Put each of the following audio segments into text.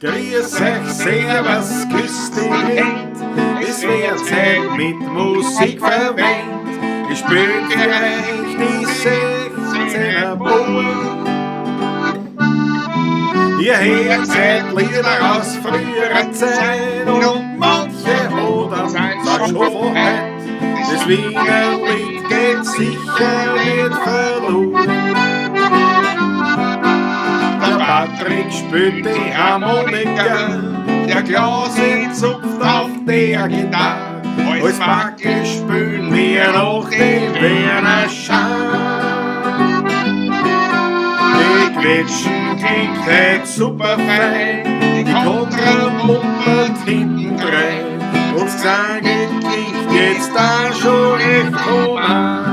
Grüß euch, servus, küss die Händ, es wird Zeit mit Musik verwendet. Ich spiel für euch die 16er Buben. Ihr hört seit Lieder aus früherer Zeit und manche oder sagt schon von heut. Das Wiener Lied geht sicher nicht verloren. Der Patrick spielt die Harmonika, der Klausi zupft auf der Gitarre. Als Backe spielen wir noch den Werner Schar. Die Quetschen klingt heut super fein, die Kontra mumpelt hintendrein. Und das Gesang klingt jetzt da schon recht human.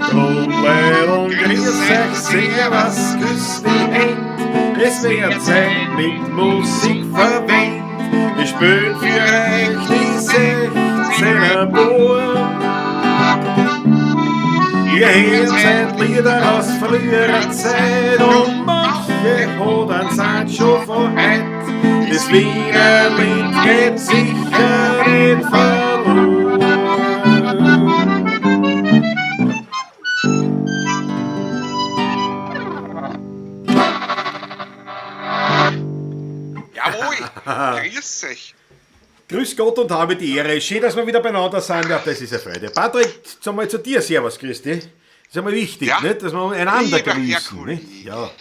Drum Leidl, grüß euch, servus, küss die Händ, es wird Zeit mit Musik verwendet. Ich spiel für euch die 16er Buben. Ihr hört seit Lieder aus früherer Zeit und manche hat einen schon von heut. Das Wiener Lied geht sicher nicht verloren. Jawohl, grüß euch. Grüß Gott und habe die Ehre. Schön, dass wir wieder beieinander sind. Ja, das ist eine Freude. Patrick, zumal zu dir. Servus, grüß dich. Das ist einmal wichtig, Ja. nicht? Dass wir einander Lieber Herr grüßen. Kollege. Nicht? Ja.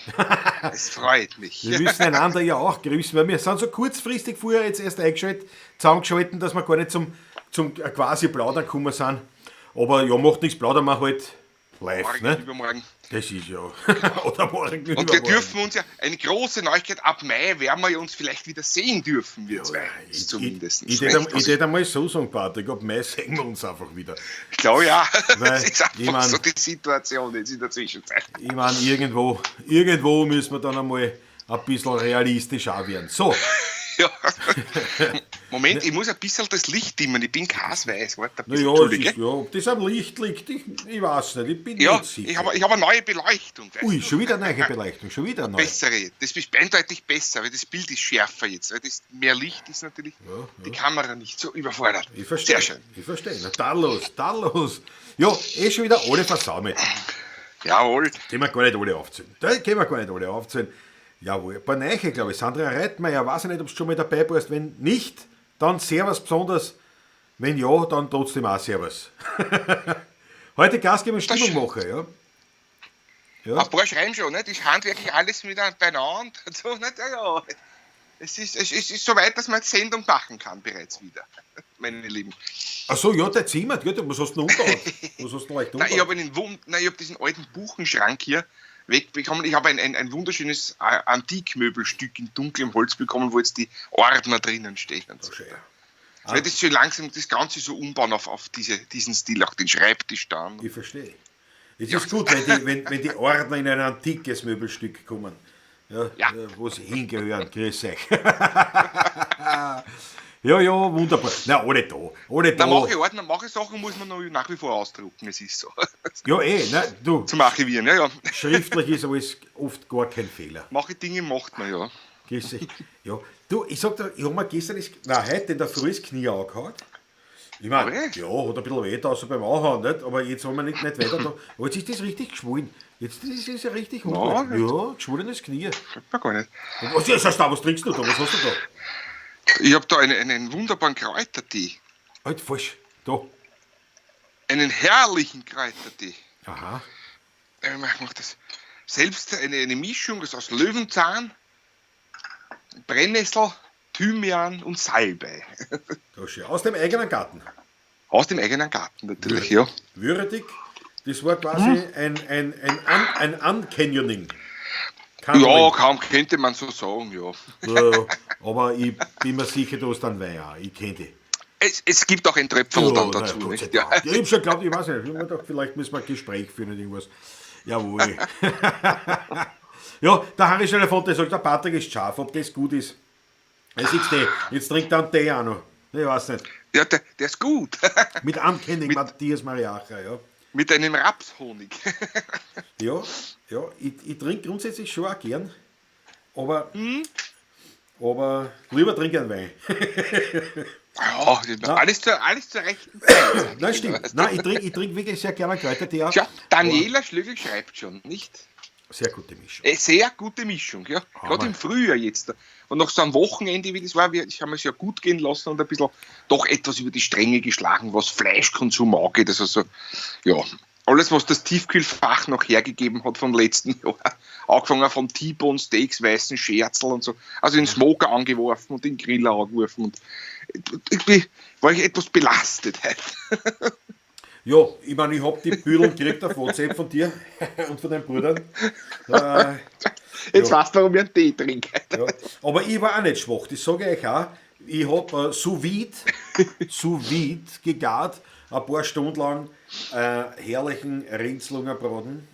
Es freut mich. Wir müssen einander ja auch grüßen, weil wir sind so kurzfristig vorher jetzt erst eingeschaltet, zusammengeschalten, dass wir gar nicht zum quasi Plaudern gekommen sind. Aber ja, macht nichts, plaudern wir halt live. Morgen, Ne? übermorgen. Das ist ja. Oder morgen, Und wir übermorgen. dürfen uns ja, eine große Neuigkeit, ab Mai werden wir uns vielleicht wieder sehen dürfen, wir zwei. Ich, zumindest. ich, ich tät einmal so sagen, Patrick, ab Mai sehen wir uns einfach wieder. Ich glaube ja, Weil, das ist einfach ich mein- so die Situation jetzt in der Zwischenzeit. Ich meine, irgendwo müssen wir dann einmal ein bisschen realistisch auch werden. So, Ja. Moment, ich muss ein bisschen das Licht dimmen, ich bin kasweiß. Warte ein bisschen, naja, es Entschuldige. ist, ja, ob das am Licht liegt, ich weiß nicht, ich bin Ja, nicht sicher. ich hab eine neue Beleuchtung. weißt Ui, du? schon wieder eine neue Beleuchtung, schon wieder eine neue. Bessere, das ist eindeutig besser, weil das Bild ist schärfer jetzt, weil das mehr Licht ist natürlich die Kamera nicht so überfordert. Ich verstehe. Sehr schön. Ich verstehe. Na, da los, da los. Ja, eh schon wieder alle versammelt. Jawohl. Können wir gar nicht alle aufzählen. Da können wir gar nicht alle aufzählen. Jawohl, ein paar neue, glaube ich. Sandra Reitmeier, weiß ich nicht, ob du schon mal dabei warst. Wenn nicht, dann Servus besonders. Wenn ja, dann trotzdem auch Servus. Heute Gas geben und Stimmung machen, ja. Ja. Ein paar schreiben schon, nicht? Das ist handwerklich alles wieder beieinander. und So, nicht? Ja, ja. Es ist so weit, dass man eine Sendung machen kann bereits wieder, meine Lieben. Ach so, ja, der Zimmer, gut, was hast du denn unterhaut? Was hast du denn leicht Nein, ich unterhaut? habe nein, ich hab diesen alten Buchenschrank hier wegbekommen. Ich habe ein wunderschönes Antikmöbelstück in dunklem Holz bekommen, wo jetzt die Ordner drinnen stehen. Und so. Schön. Ich werde jetzt schon langsam das Ganze so umbauen auf diesen Stil, auch den Schreibtisch dann. Ich verstehe. Es ist gut, wenn die Ordner in ein antikes Möbelstück kommen. Ja, Ja. wo sie hingehören. Grüß euch. Ja, ja, wunderbar. Na, alle da. Alle da. Na, manche Ordner, manche Sachen muss man noch nach wie vor ausdrucken, es ist so. Ja, eh, na, du, Zum Archivieren, ja, ja. schriftlich ist alles oft gar kein Fehler. Manche Dinge macht man, ja. Grüß dich. Ja, du, ich sag dir, ich hab mir gestern, das, nein, heute in der Früh das Knie angehauen. Ich mein, Okay. ja, hat ein bisschen weh da, so beim Anhauen, nicht? Aber jetzt haben wir nicht weiter da. Aber jetzt ist das richtig geschwollen. Jetzt ist es ja richtig Ja, ungut. Ja, geschwollenes Knie. Schreibt man gar nicht. Und was, ja, schau, was trinkst du da? Was hast du da? Ich hab da einen wunderbaren Kräutertee. Halt, falsch. Da. Einen herrlichen Kräutertee. Aha. Ich mach das selbst eine Mischung das aus Löwenzahn, Brennnessel, Thymian und Salbei. Da schön. Aus dem eigenen Garten. Aus dem eigenen Garten natürlich, ja. Würdig. Das war quasi ein Uncanyoning. Ja, Canyoning. kaum könnte man so sagen, ja. Ja, aber ich bin mir sicher, du hast einen Wein auch. Ich kenn dich. Es gibt auch ein Tröpfel Ja, dann na, dazu, Gott sei nicht? Ja. Dank. Ja, ich hab schon geglaubt, ich weiß nicht. Ich hab mir gedacht, vielleicht müssen wir ein Gespräch führen oder irgendwas. Jawohl. Ja, der Harry Schneller-Fonte sagt, der Patrick ist scharf, ob das gut ist. Ja, siehst du, jetzt trinkt er einen Tee auch noch. Ich weiß nicht. Ja, der ist gut. Mit Ankündigung Matthias Mariacher, ja. Mit einem Rapshonig. Ja, ja, ich trinke grundsätzlich schon auch gern, aber Aber lieber trinke einen Wein. Ja, alles zur rechten Zeit. Nein, stimmt. Nein, ich trink wirklich sehr gerne einen Kräutertee. Schau, Daniela Schlögl schreibt schon, nicht? Sehr gute Mischung. Sehr gute Mischung, ja. Gerade im Frühjahr jetzt. Und nach so einem Wochenende, wie das war, ich habe es ja gut gehen lassen und ein bisschen doch etwas über die Stränge geschlagen, was Fleischkonsum angeht. Also so, ja, alles, was das Tiefkühlfach noch hergegeben hat vom letzten Jahr. Angefangen von T-Bone Steaks, weißen Scherzel und so. Also den Smoker angeworfen und den Griller angeworfen. Und irgendwie war ich etwas belastet heute. Ja, ich meine, ich hab die Büdeln gekriegt auf WhatsApp von dir und von deinen Brüdern. Jetzt weißt du, warum ich einen Tee trinke. Ja. Aber ich war auch nicht schwach, das sage ich euch auch. Ich hab sous vide gegart, ein paar Stunden lang herrlichen Rindslungerbraten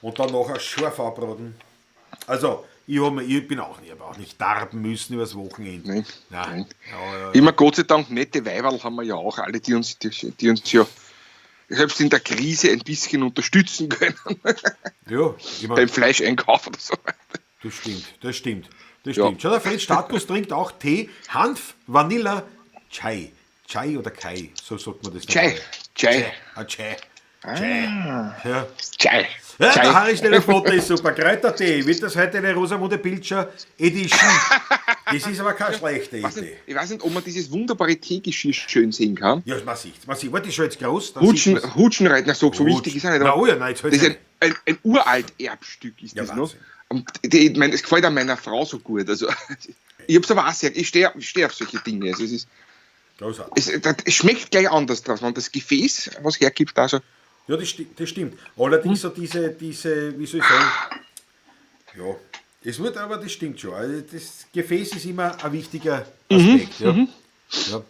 und dann nachher scharf anbraten. Also, ich hab auch nicht darben müssen übers Wochenende. Nein, Nein. nein. Ja. Immer Gott sei Dank nette Weiberl haben wir ja auch, alle, die uns ja selbst in der Krise ein bisschen unterstützen können. Ja, ich mein, beim Fleischeinkauf oder so. Das stimmt. Schau, der Fred Startguss trinkt auch Tee, Hanf, Vanilla, Chai. Chai oder Kai, so sagt man das. Chai. Chai. Ah, Chai. Chai. Ja. Chai. Ja, Chai. der Harry Schneller-Foto ist super. Kräutertee. Wird das heute eine Rosamunde Pilcher Edition? Das ist aber keine schlechte Idee. Ich weiß nicht, ob man dieses wunderbare Teegeschirr schön sehen kann. Ja, man sieht es. Warte, ist schon jetzt groß. Hutschenreiter, so wichtig ist er nicht. Na, oh ja, nein, jetzt das ist ein uralt Erbstück, ist ja, das noch. Und ich meine, es gefällt auch meiner Frau so gut. Also, ich hab's aber auch sehr, ich stehe auf solche Dinge. Also, es ist, großartig. Es schmeckt gleich anders draus, wenn das Gefäß was hergibt. Also. Ja, das stimmt. Allerdings so diese, wie soll ich sagen, ja, das wird aber, das stimmt schon. Also das Gefäß ist immer ein wichtiger Aspekt. Ja. Ja.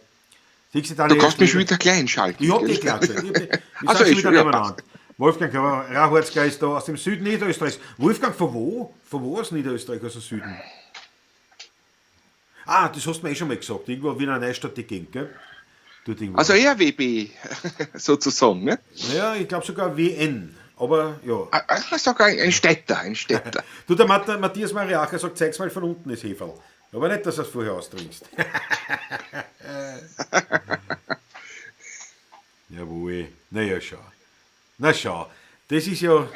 Siehst du, du kannst mich schon wieder klein schalten. Ich hab dich klein geschaltet. Wir sind schon wieder nebeneinander. Wolfgang Rahurzger ist da aus dem Süden Niederösterreichs. Wolfgang, von wo? Von wo aus Niederösterreich, aus dem Süden? Ah, das hast du mir eh schon mal gesagt. Irgendwo Wiener Neustadt die Gegend, gell? Also eher WB, sozusagen, ne? Naja, ich glaube sogar WN, aber ja. Also sogar ein Städter, ein Städter. Du, der Matthias Mariacher sagt, zeig's mal von unten, das Heferl. Aber nicht, dass du es vorher austrinkst. Jawohl. Naja, schau. Na schau, das ist ja...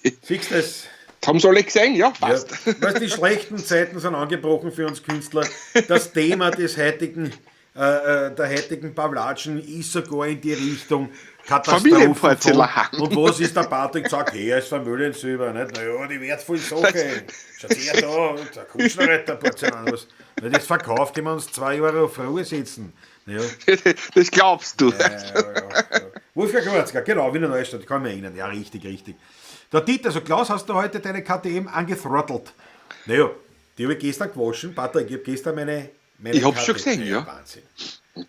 Siehst du das? Das haben sie alle gesehen, ja, passt. Ja. Weißt, die schlechten Zeiten sind angebrochen für uns Künstler. Das Thema des heutigen, der heutigen Pavlatschen ist sogar in die Richtung Katastrophen. Und was ist der Patrick? Sagt, hey, er ist Vermögensüber. Nicht? Naja, die wertvollen Sachen. Schaut her da, der Kutschenreiter, Porzellan. Was. Wenn das verkauft, können wir uns 2 Jahre auf Ruhe setzen. Naja. Das glaubst du. Ja. Wolfgang Goretzka, genau, Wiener Neustadt, kann ich mich erinnern. Ja, richtig, richtig. Der Dieter, also Klaus, hast du heute deine KTM angethrottelt? Naja, die habe ich gestern gewaschen. Patrick, ich habe gestern meine ich hab's schon gesehen, ja. Wahnsinn.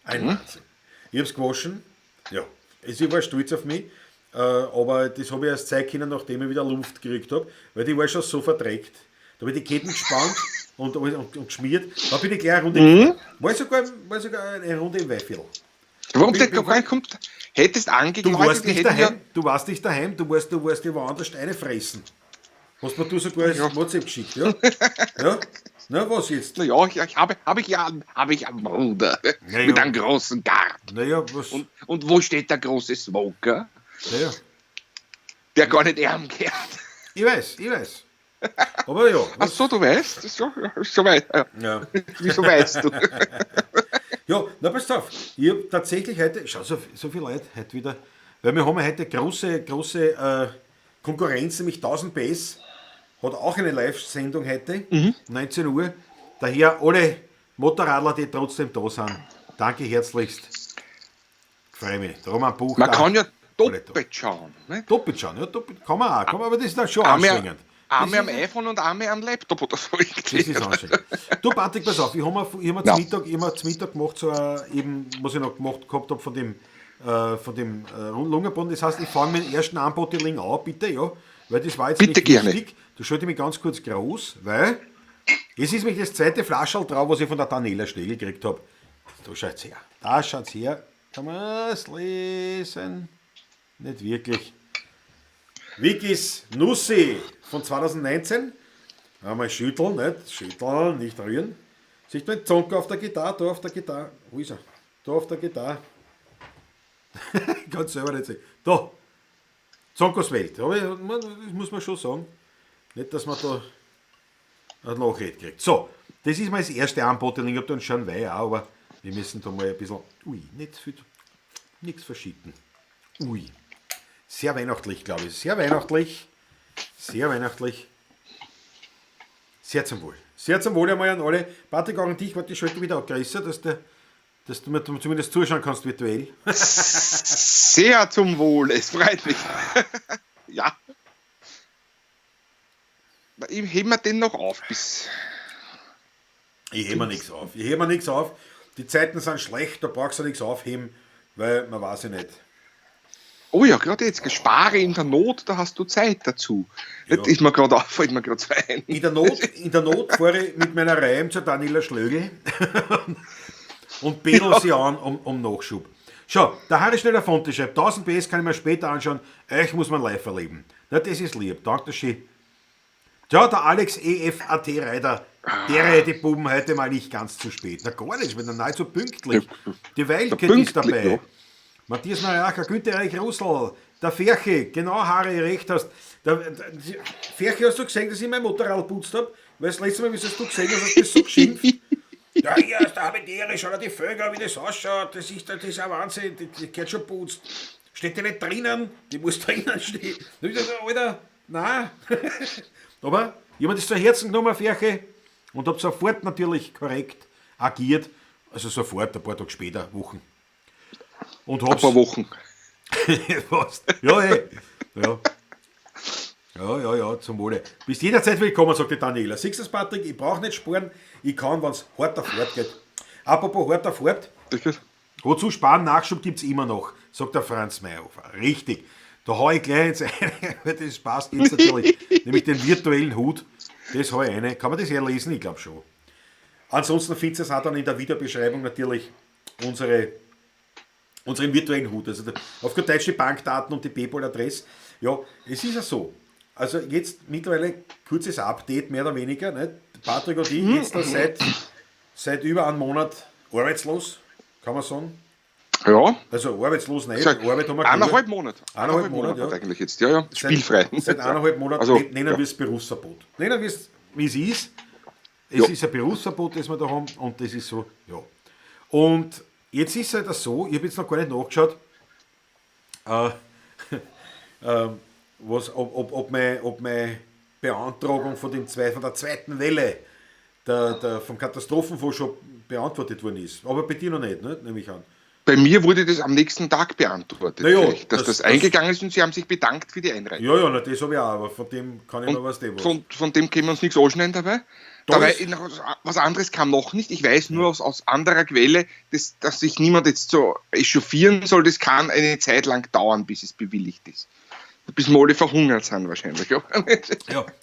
Ein Wahnsinn. Ich hab's gewaschen. Ja, ich war stolz auf mich. Aber das habe ich erst zeigen können, nachdem ich wieder Luft gekriegt habe, weil die war schon so verdreckt. Da habe ich die Ketten gespannt und geschmiert. Da bin ich gleich eine Runde gefahren. War sogar eine Runde im Weihviertel. Warum der gar nicht kommt? Hättest angeläutet, du warst nicht daheim, du warst ja woanders Steine fressen. Hast mir du sogar als WhatsApp geschickt, ja? Ja? Na, was jetzt? Na ja, ich habe ich einen Bruder mit einem großen Garten. Naja, was? Und wo steht der große Smoker? Naja. Der gar nicht ärm gehört. Ich weiß. Aber ja. Ach so, du weißt? So weit. Ja. Wieso weißt du? Ja, na pass auf. Ich habe tatsächlich heute, schau, so viele Leute heute wieder, weil wir haben ja heute große Konkurrenz, nämlich 1000 PS, hat auch eine Live-Sendung heute, 19 Uhr. Daher alle Motorradler, die trotzdem da sind, danke herzlichst. Freue mich. Darum ein Buch. Man kann ja doppelt schauen. Ne? Doppelt schauen, ja, doppelt, kann man auch, aber das ist dann schon anstrengend. Einmal am iPhone und einmal am Laptop oder so. Das ist anstrengend. Du, Patrick, pass auf, ich habe mir zum Mittag gemacht, so eben, was ich noch gemacht gehabt habe von dem Lungenboden. Das heißt, ich fange mit dem ersten Anbotteling an, bitte, ja, weil das war jetzt bitte nicht gerne. Wichtig. Da schalte ich mich ganz kurz groß, weil es ist nämlich das zweite Flascherl drauf, was ich von der Daniela Schlegel gekriegt habe. Da schaut's her. Da schaut's her. Kann man es lesen? Nicht wirklich. Wikis Nussi von 2019. Einmal schütteln, nicht? Schütteln, nicht rühren. Sieht man den Zonker auf der Gitarre, da auf der Gitarre. Wo ist er? Da auf der Gitarre. Ich kann es selber nicht sehen. Da! Zonkers Welt. Aber das muss man schon sagen. Nicht, dass man da eine Nachrede kriegt. So, das ist mal das erste Anboteling. Ich habe da einen schönen Wein auch, aber wir müssen da mal ein bisschen. Ui, nicht viel, nichts verschütten. Ui. Sehr weihnachtlich, glaube ich. Sehr weihnachtlich. Sehr weihnachtlich. Sehr zum Wohl. Sehr zum Wohl einmal an alle. Patrick, auch an dich, warte, ich schalte wieder auch größer, dass du mir zumindest zuschauen kannst virtuell. Sehr zum Wohl, es freut mich. Ja. Ich hebe mir den noch auf. Bis ich hebe mir nichts auf. Ich hebe mir nichts auf. Die Zeiten sind schlecht, da brauchst du nichts aufheben, weil man weiß ja nicht. Oh ja, gerade jetzt, spare in der Not, da hast du Zeit dazu. Ja. Das ist mir gerade auf, fällt mir gerade so ein. In der Not fahre ich mit meiner Reim zur Daniela Schlögl und bedel sie an um Nachschub. Schau, der Harry Schneller Fonte schreibt, 1000 PS kann ich mir später anschauen, euch muss man live erleben. Na, das ist lieb, danke schön. Tja, der Alex EFAT Reiter, der die Buben heute mal nicht ganz zu spät. Na gar nicht, ich bin nahezu pünktlich. Die Weilke ist dabei. Ja. Matthias Mariacher, Günther Erich Russell, der Ferche, genau Harry, recht hast. Der Ferche, hast du gesehen, dass ich mein Motorrad putzt habe? Weil das letzte Mal, wie hast du gesehen hast, hast du das so geschimpft. Ja, hier ist der Habidere, schau dir die Vögel, wie das ausschaut, das ist ein Wahnsinn, die gehört schon putzt. Steht die nicht drinnen? Die muss drinnen stehen. Da ich gesagt, Alter, nein. Aber jemand ist zu Herzen genommen, Ferche, und hab sofort natürlich korrekt agiert. Also sofort, ein paar Tage später, Wochen. Und ein paar Wochen. Fast. Ja, ey. Ja. Ja, zum Wohle. Bist jederzeit willkommen, sagt die Daniela. Siehst du das, Patrick? Ich brauche nicht sparen. Ich kann, wenn es hart auf hart geht. Apropos hart auf hart. Wozu sparen? Nachschub gibt es immer noch, sagt der Franz Mayhofer. Richtig. Da hau ich gleich jetzt eine, weil das passt jetzt natürlich. Nämlich den virtuellen Hut. Das hau ich eine. Kann man das herlesen? Ich glaube schon. Ansonsten findet ihr es auch dann in der Videobeschreibung natürlich unseren virtuellen Hut. Also auf gut Deutsch die Bankdaten und die PayPal-Adresse. Ja, es ist ja so. Also jetzt mittlerweile kurzes Update, mehr oder weniger. Nicht? Patrick und ich jetzt da seit über einem Monat arbeitslos, kann man sagen. Ja. Also arbeitslos nicht. Seit Arbeit haben wir 1,5 Monate. 1,5 Monate, ja. Eigentlich jetzt. Ja, spielfrei. Seit 1,5 Monaten also, nennen wir es Berufsverbot. Nennen wir es, wie es ist. Es ist ein Berufsverbot, das wir da haben, und das ist so, ja. Und jetzt ist es halt so, ich habe jetzt noch gar nicht nachgeschaut, ob meine Beantragung von der zweiten Welle vom Katastrophenfonds schon beantwortet worden ist. Aber bei dir noch nicht, ne? Nehme ich an. Bei mir wurde das am nächsten Tag beantwortet, naja, dass das eingegangen ist und sie haben sich bedankt für die Einreichung. Ja, na, das habe ich auch, aber von dem kann ich noch was dem. Von dem können wir uns nichts anschneiden dabei. Dabei was anderes kam noch nicht. Ich weiß nur aus anderer Quelle, dass sich niemand jetzt so echauffieren soll. Das kann eine Zeit lang dauern, bis es bewilligt ist. Bis wir alle verhungert sind wahrscheinlich. Ja,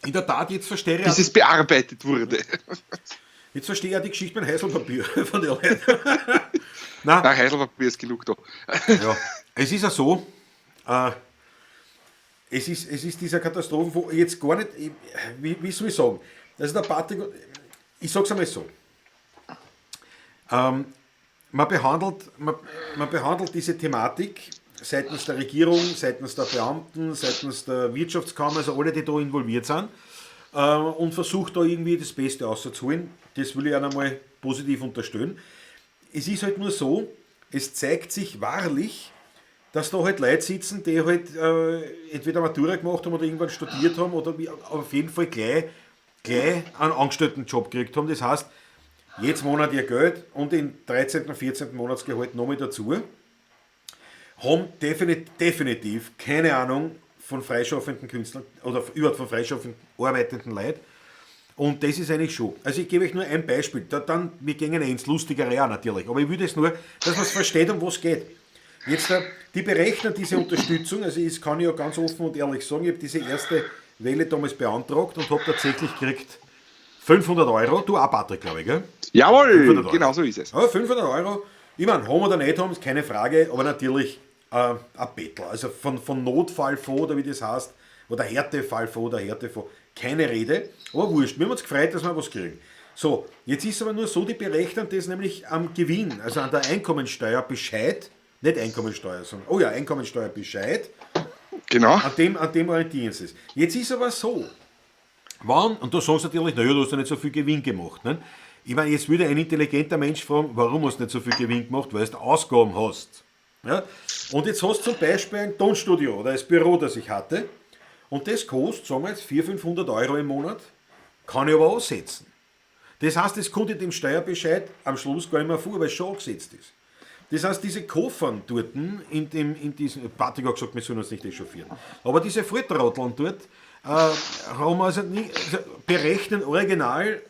in der Tat, jetzt verstehe ich... Bis es bearbeitet wurde. Jetzt verstehe ich auch die Geschichte mit dem Heiselpapier von den Leuten. Nein, Heiselpapier ist genug da. Ja, es ist ja so, es ist dieser Katastrophenfonds jetzt gar nicht, wie soll ich sagen, also der Patrick, ich sag's einmal so, man behandelt diese Thematik seitens der Regierung, seitens der Beamten, seitens der Wirtschaftskammer, also alle, die da involviert sind, und versucht da irgendwie das Beste rauszuholen. Das will ich auch einmal positiv unterstellen. Es ist halt nur so, es zeigt sich wahrlich, dass da halt Leute sitzen, die halt entweder Matura gemacht haben oder irgendwann studiert haben oder auf jeden Fall gleich einen Angestelltenjob gekriegt haben. Das heißt, jetzt Monat ihr Geld und den 13., 14. Monatsgehalt nochmal dazu. Haben definitiv keine Ahnung von freischaffenden Künstlern oder überhaupt von freischaffenden arbeitenden Leuten. Und das ist eigentlich schon. Also ich gebe euch nur ein Beispiel. Dann, wir gehen ins Lustigere auch natürlich. Aber ich will das nur, dass man es versteht, um was es geht. Jetzt, die berechnen diese Unterstützung, also das kann ich ja ganz offen und ehrlich sagen, ich habe diese erste Welle damals beantragt und habe tatsächlich gekriegt 500 Euro. Du auch, Patrick, glaube ich, gell? Jawohl, genau so ist es. Ja, 500 Euro. Ich meine, haben wir oder nicht haben, ist keine Frage, aber natürlich ein Bettel. Also von Notfallfonds, oder wie das heißt, oder Härtefallfonds, oder Härtefonds, Keine Rede, aber wurscht, wir haben uns gefreut, dass wir was kriegen. So, jetzt ist aber nur so, die berechnen das nämlich am Gewinn, also an der Einkommensteuerbescheid, nicht Einkommensteuer, sondern, oh ja, Einkommensteuerbescheid. Genau. An dem orientieren sie es. Jetzt ist aber so, wann, und da sagst du natürlich, naja, du hast ja nicht so viel Gewinn gemacht. Ne? Ich meine, jetzt würde ein intelligenter Mensch fragen, warum hast du nicht so viel Gewinn gemacht, weil du Ausgaben hast. Ja? Und jetzt hast du zum Beispiel ein Tonstudio oder das Büro, das ich hatte, und das kostet, sagen wir jetzt, 400, 500 Euro im Monat, kann ich aber aussetzen. Das heißt, es kommt in dem Steuerbescheid am Schluss gar nicht mehr vor, weil es schon angesetzt ist. Das heißt, diese Koffern dort, in diesem, Patrick hat gesagt, wir sollen uns nicht echauffieren, aber diese Volltrotteln dort, haben also nie, also berechnen original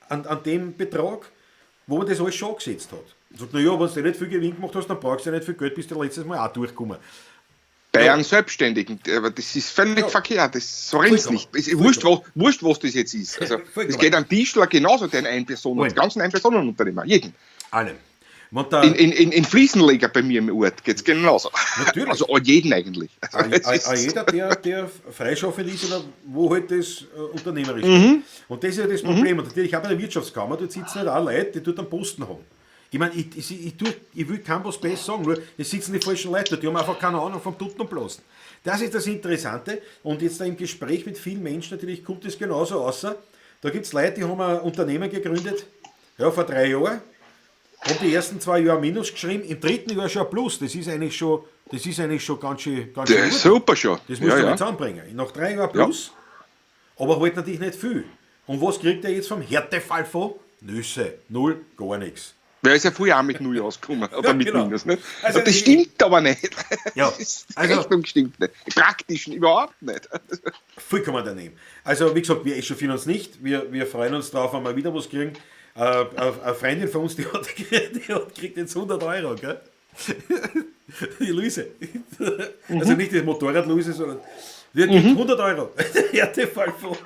an dem Betrag, wo man das alles schon angesetzt hat. Und sagt, naja, wenn du nicht viel Gewinn gemacht hast, dann brauchst du ja nicht viel Geld, bist du letztes Mal auch durchgekommen. Bei einem Selbstständigen, aber das ist völlig verkehrt, das so rennt's nicht. Es ist wurscht, was das jetzt ist. Also, es geht am Tischler genauso, den Ein-Personen, den ganzen Ein-Personen-Unternehmer, jeden. Alle. In Fliesenleger bei mir im Ort geht's genauso. Natürlich. Also jeden eigentlich. Also, jeder, der freischaffend ist oder wo halt das unternehmerisch ist. Und das ist ja das Problem. Und natürlich auch bei der Wirtschaftskammer, dort sitzen halt auch Leute, die dort einen Posten haben. Ich meine, ich will keinem was besser sagen, nur es sitzen die falschen Leute, die haben einfach keine Ahnung vom Tutten und Blasen. Das ist das Interessante. Und jetzt da im Gespräch mit vielen Menschen natürlich kommt es genauso raus. Da gibt's Leute, die haben ein Unternehmen gegründet, ja, vor 3 Jahren, haben die ersten 2 Jahre Minus geschrieben, im 3. Jahr schon ein Plus. Das ist eigentlich schon, das ist eigentlich schon ganz schön, ganz schön Das ist gut. super schon. Das musst du mal zusammenbringen. Nach 3 Jahren Plus, aber halt natürlich nicht viel. Und was kriegt er jetzt vom Härtefallfonds? Nüsse, 0, gar nichts. Wer ist ja früher auch mit 0 ausgekommen, oder Ja, mit genau. Minus, ne? Also Und das ich stimmt aber nicht. Ja, Das ist, die also Rechnung stimmt nicht. Praktisch überhaupt nicht. Vollkommen daneben. Also wie gesagt, wir echauffieren uns nicht. Wir freuen uns drauf, wenn wir wieder was kriegen. Eine Freundin von uns, die kriegt jetzt 100 Euro, gell? Die Luise. Also nicht das Motorrad Luise, sondern die kriegt 100 Euro. Härtefallfonds.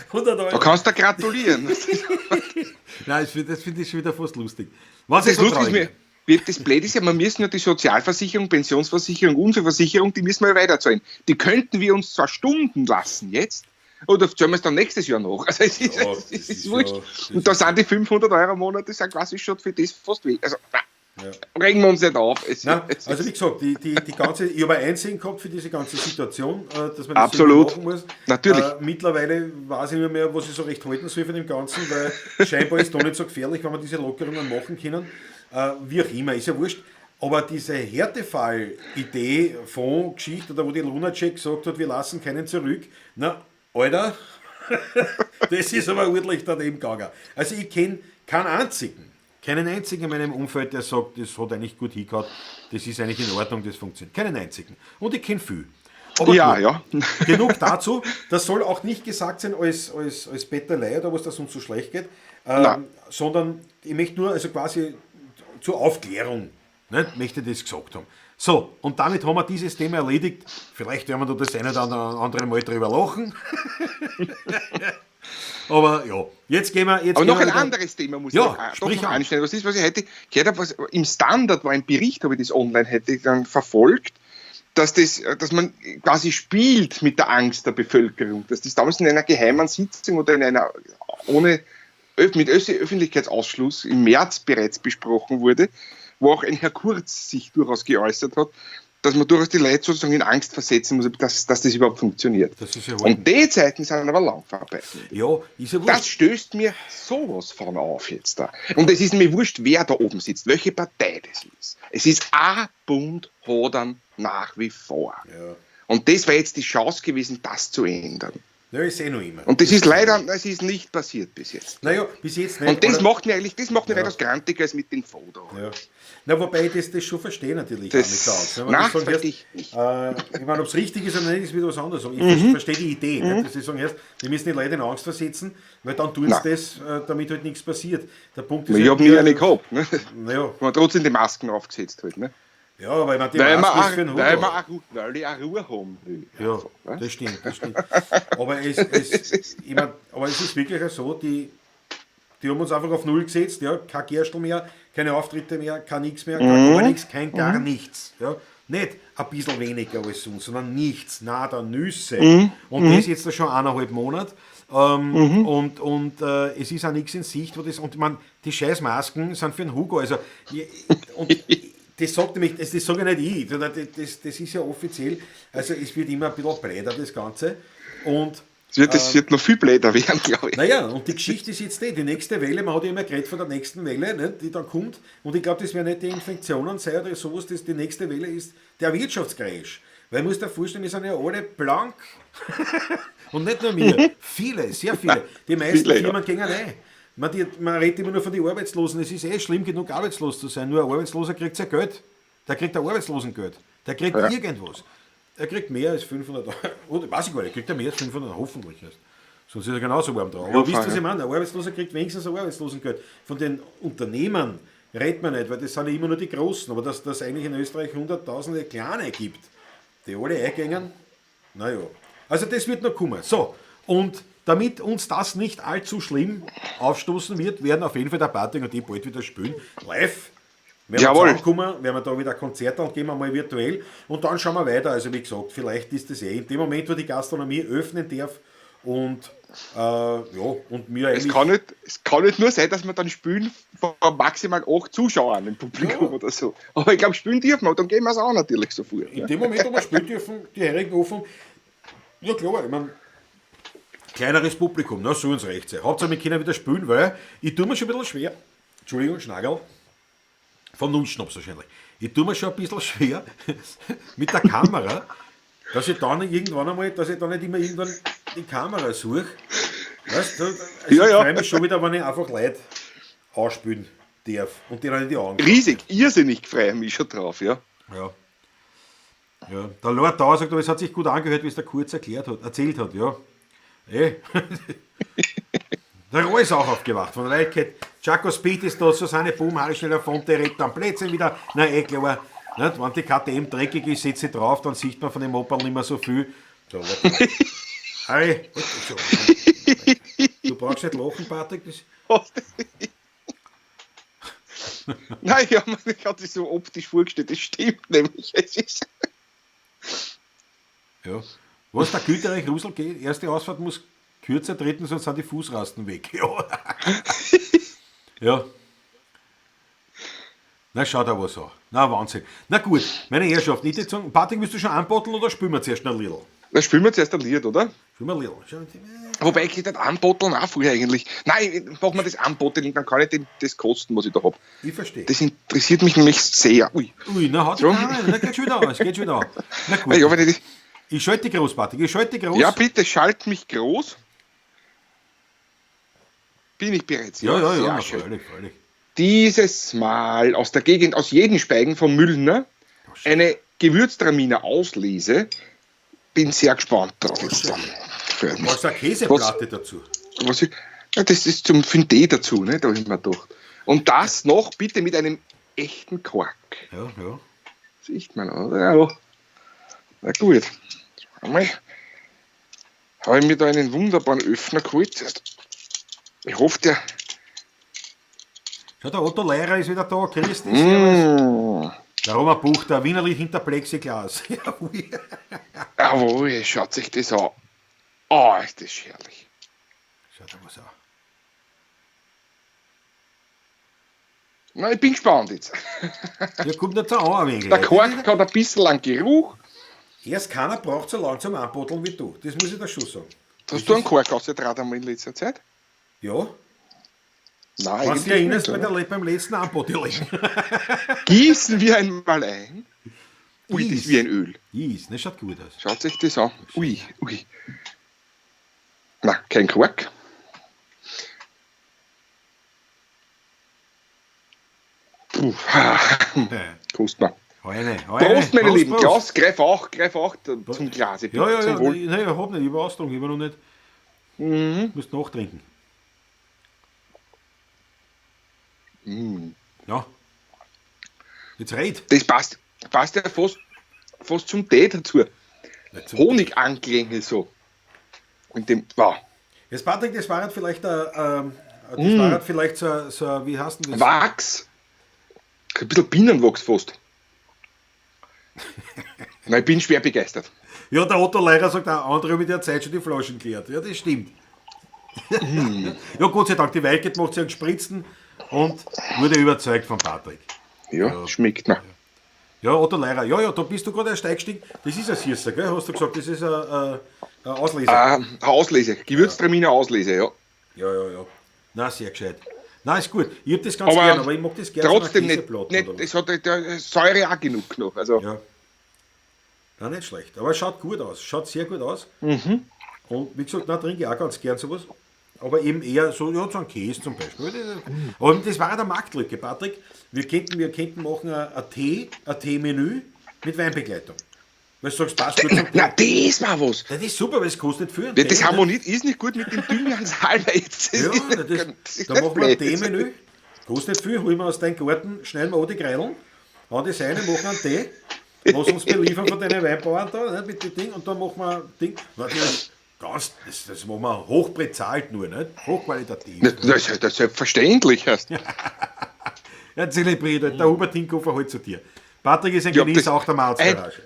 100 Euro. Da kannst du gratulieren. Nein, das find ich schon wieder fast lustig. Was Das ist so lustig ist traurig? mir, das Blöde ist ja, wir müssen ja die Sozialversicherung, Pensionsversicherung, Unfallversicherung, die müssen wir ja weiterzahlen. Die könnten wir uns zwar stunden lassen jetzt, oder zahlen wir es dann nächstes Jahr noch. Also es ist, Ja, es das ist ist ja, wurscht. das Und da ist sind die 500 Euro im Monat, das sind quasi schon für das fast weg. Also, nein. Ja. Regen wir uns nicht auf. Es, Nein, es also ist wie gesagt, die ganze, ich habe ein Einsehen gehabt für diese ganze Situation, dass man das Absolut. machen muss. Natürlich. Mittlerweile weiß ich nicht mehr, was ich so recht halten soll von dem Ganzen, weil scheinbar ist es doch nicht so gefährlich, wenn wir diese Lockerungen machen können. Wie auch immer, ist ja wurscht. Aber diese Härtefall-Idee, Fonds, Geschichte, oder wo die Lunacek gesagt hat, wir lassen keinen zurück, na, Alter, das ist aber ordentlich daneben gegangen. Also ich kenn keinen einzigen in meinem Umfeld, der sagt, das hat eigentlich gut hingehauen, das ist eigentlich in Ordnung, das funktioniert. Keinen einzigen. Und ich kenn viel. Aber Ja, gut. ja. Genug dazu. Das soll auch nicht gesagt sein als Bettelei oder was, dass uns so schlecht geht, Nein. sondern ich möchte nur, also quasi zur Aufklärung, ne, möchte ich das gesagt haben. So, und damit haben wir dieses Thema erledigt. Vielleicht werden wir da das eine oder andere Mal drüber lachen. Aber ja, jetzt gehen wir. Jetzt Aber gehen noch wir ein wieder anderes Thema muss Ja, ich doch sprich noch an. anschneiden. Was ist, was ich heute gehört habe, was im Standard war ein Bericht, habe ich das online heute dann verfolgt, dass man quasi spielt mit der Angst der Bevölkerung, dass das damals in einer geheimen Sitzung oder in einer ohne mit Öffentlichkeitsausschluss im März bereits besprochen wurde, wo auch ein Herr Kurz sich durchaus geäußert hat, dass man durchaus die Leute sozusagen in Angst versetzen muss, dass das überhaupt funktioniert. Das ist ja Und die Zeiten sind aber lang vorbei. Ja, ist ja wurscht. Das stößt mir sowas von auf jetzt da. Und es ist mir wurscht, wer da oben sitzt, welche Partei das ist. Es ist ein Bund Hodern nach wie vor. Ja. Und das wäre jetzt die Chance gewesen, das zu ändern. Ja, ich sehe noch immer. Und das ist leider, das ist nicht passiert bis jetzt. Naja, bis jetzt nicht. Und das oder? macht mir eigentlich, das macht mir Ja. weitaus grantiger als mit den Fotos. Ja. Na, wobei ich das schon verstehe natürlich Das- auch mit der Angst. Wenn man nein, das sagen, verstehe ich nicht. Ich meine, ob's richtig ist oder nicht, ist wieder was anderes. Aber ich verstehe die Idee, nicht? Dass sie sagen, erst, wir müssen die Leute in Angst versetzen, weil dann tun sie Nein. das, damit halt nichts passiert. Der Punkt ist Ich halt, hab nie eine gehabt. Ne? Naja. Man hat trotzdem die Masken aufgesetzt halt. Ne? Ja, weil man die Weil, Maske man ist für den auch, Hut weil, auch. man auch, weil ich auch Ruhe haben will. Ja, Einfach, ne? das stimmt, das stimmt. Aber ich mein, aber es ist wirklich auch so, die haben uns einfach auf Null gesetzt, ja, kein Gerstl mehr, keine Auftritte mehr, kein nix mehr, kein gar nichts, kein gar nichts. Ja. Nicht ein bisschen weniger als sonst, sondern nichts, nada, Nüsse. Und das jetzt schon 1,5 Monate. Und es ist auch nichts in Sicht, wo das, und ich mein, die scheiß Masken sind für den Hugo. Also, und das sagt nämlich, das sage ja nicht ich, sondern das ist ja offiziell, also es wird immer ein bisschen breiter, das Ganze. Und das wird noch viel bläder werden, glaube ich. Naja, und die Geschichte ist jetzt die nächste Welle, man hat ja immer geredet von der nächsten Welle, ne, die dann kommt, und ich glaube, das werden nicht die Infektionen sein oder sowas, das, die nächste Welle ist der Wirtschaftscrash. Weil man muss dir vorstellen, wir sind ja alle blank. Und nicht nur wir, viele, sehr viele. Die meisten viele, Firmen gehen rein. Man redet immer nur von den Arbeitslosen. Es ist eh schlimm genug, arbeitslos zu sein. Nur ein Arbeitsloser kriegt sein Geld. Der kriegt ein Arbeitslosengeld. Der kriegt irgendwas. Er kriegt mehr als 500 Euro. Oder weiß ich gar nicht, kriegt er mehr als 500, hoffentlich erst. Sonst ist er genauso warm drauf. Aber wisst ihr, was ich meine? Ein Arbeitsloser kriegt wenigstens ein Arbeitslosengeld. Von den Unternehmern redet man nicht, weil das sind ja immer nur die Großen. Aber dass es eigentlich in Österreich hunderttausende Kleine gibt, die alle eingängen, naja. Also das wird noch kommen. So, und damit uns das nicht allzu schlimm aufstoßen wird, werden auf jeden Fall der Patrick und ich bald wieder spielen. Live. Werden wir zusammenkommen, werden wir da wieder Konzerte und gehen wir mal virtuell und dann schauen wir weiter. Also wie gesagt, vielleicht ist das eh in dem Moment, wo die Gastronomie öffnen darf und ja, und mir eigentlich... Es kann nicht nur sein, dass wir dann spielen vor maximal 8 Zuschauern im Publikum oder so. Aber ich glaube, spielen dürfen wir, dann gehen wir es auch natürlich sofort. In dem Moment, wo wir spielen dürfen, die Heurigen offen, ja klar, ich meine, kleineres Publikum, na, soll uns recht sein. Hauptsache, wir können wieder spielen, weil ich tue mir schon ein bisschen schwer. Entschuldigung, Schnagel. Vom Nullschnaps wahrscheinlich. Ich tue mir schon ein bisschen schwer mit der Kamera, dass ich dann irgendwann einmal, dass ich dann nicht immer irgendwann die Kamera suche. Weißt du, also ich freue mich schon wieder, wenn ich einfach Leute ausspülen darf und denen in die Augen. Riesig, irrsinnig freue ich mich schon drauf, ja. Ja. Ja. Der Lord Dauer sagt, aber es hat sich gut angehört, wie es der Kurz erzählt hat, ja. Der Roy ist auch aufgewacht von der Leitkeit. Chaco Speed ist da, Susanne Boom, Harry Schneller, Fonte, direkt am Plätzchen wieder. Na eh klar, nicht? Wenn die KTM dreckig ist, setzt sie drauf, dann sieht man von dem Opel nicht mehr so viel. So, warte. Harry, du brauchst nicht lachen, Patrick. Das Nein, ja, ich hatte es so optisch vorgestellt, das stimmt nämlich. Es ist ja. Was der Güterreich Rusel geht, erste Ausfahrt muss kürzer treten, sonst sind die Fußrasten weg. Ja. Ja. Na, schau da was an. Na, Wahnsinn. Na gut, meine Herrschaft, ich würde sagen, Patrick, willst du schon anbotteln oder spielen wir zuerst ein Lidl? Na, spielen wir zuerst ein Lied, oder? Spielen wir ein Lidl. Wobei, ich hätte das Anbotteln auch vorher eigentlich. Nein, machen wir das Anbotteln, dann kann ich das kosten, was ich da hab. Ich verstehe. Das interessiert mich nämlich sehr. Ui. Ui, na, hat so. Nein, geht schon wieder an. Es geht schon wieder an. Na gut. Ja, wenn ich schalte groß, Patrick, ich schalte groß. Ja, bitte, schalt mich groß. Bin ich bereits? Ja, ja, ja, na, freilich, freilich. Dieses Mal aus der Gegend, aus Jedenspeigen vom Müllner, eine Gewürztraminer Auslese. Bin sehr gespannt drauf. Was ist eine Käseplatte dazu? Ja, das ist zum für den Tee dazu, ne? Da habe ich mir gedacht. Und das noch bitte mit einem echten Kork. Ja, ja. Sieht man, oder? Ja. Na gut. Einmal habe ich mir da einen wunderbaren Öffner geholt. Ich hoffe, der. Schau, der Otto Leirer ist wieder da. Christi, servus. Der Roman Buch, der Wienerli hinter Plexiglas. Jawohl. Jawohl, schaut sich das an. Oh, ist das herrlich. Schaut da was an. Na, ich bin gespannt jetzt. Ja, kommt nicht so an, ein wenig. Der Kork hat ein bisschen einen Geruch. Erst keiner braucht so lange zum Anbotteln wie du. Das muss ich dir schon sagen. Hast du einen Kork ausgetragen einmal in letzter Zeit? Ja. Nein, wenn du dich erinnerst, beim letzten Anbotteln. Gießen wir einmal ein. Ui, das ist wie ein Öl. Gieß, das schaut gut aus. Schaut sich das an. Ui, ui. Na, kein Kork. Puh. Prost mal. Heine, Prost, meine Lieben. Klaus, greif auch zum Glas. Ja, ja, ja. Nein, ich hab nicht. Ich war austrunken, ich war noch nicht. Mhm. Du musst nachtrinken. Mhm. Ja. Jetzt red. Das passt ja fast zum Tee dazu. Honiganklänge so. Und dem, wow. Jetzt, Patrick, das war halt vielleicht, vielleicht so, wie heißt denn das? Wachs. Ein bisschen Bienenwachs fast. Nein, ich bin schwer begeistert. Ja, der Otto Leirer sagt, der andere hat mit der Zeit schon die Flaschen geleert. Ja, das stimmt. Ja, Gott sei Dank, die Weiket macht sich einen gespritzten und wurde überzeugt von Patrick. Ja, schmeckt mir. Ja, Otto Leirer, ja, ja, da bist du gerade erst eingestiegen. Das ist ein Süßer, gell? Hast du gesagt, das ist ein Auslese. Eine Auslese, Gewürztraminer Auslese, ja. Ja, ja, ja. Na, sehr gescheit. Na, ist gut. Ich hab das ganz Aber gern, aber ich mag das gerne trotzdem so nicht, nicht, es hat halt Säure auch genug noch. Also. Ja. Na, nicht schlecht. Aber es schaut gut aus. Schaut sehr gut aus. Mhm. Und wie gesagt, na, trinke ich auch ganz gern sowas. Aber eben eher so, ja, so einen Käse zum Beispiel. Aber das war ja der Marktlücke, Patrick. Wir könnten machen ein Tee-Menü mit Weinbegleitung. Weil du sagst, passt gut zum Tee. Na, das war was. Das ist super, weil es kostet viel. Ja, das haben wir nicht, ist nicht gut mit dem Thymian-Salbei. Jetzt. Ja, das, da machen wir ein Tee-Menü. Kostet nicht viel, holen wir aus deinem Garten, schneiden wir auch die Greideln, hauen die rein, machen einen Tee, lass uns beliefern von deinen Weinbauern da, nicht, mit dem Ding, und dann machen wir ein Ding. Natürlich, ganz, das machen wir hochbezahlt nur, nicht? Hochqualitativ. Das ist selbstverständlich. Heißt. Ja, zelebriert, der Hubert Hinkofer holt zu dir. Patrick ist ein Genießer auch der Malzgarage.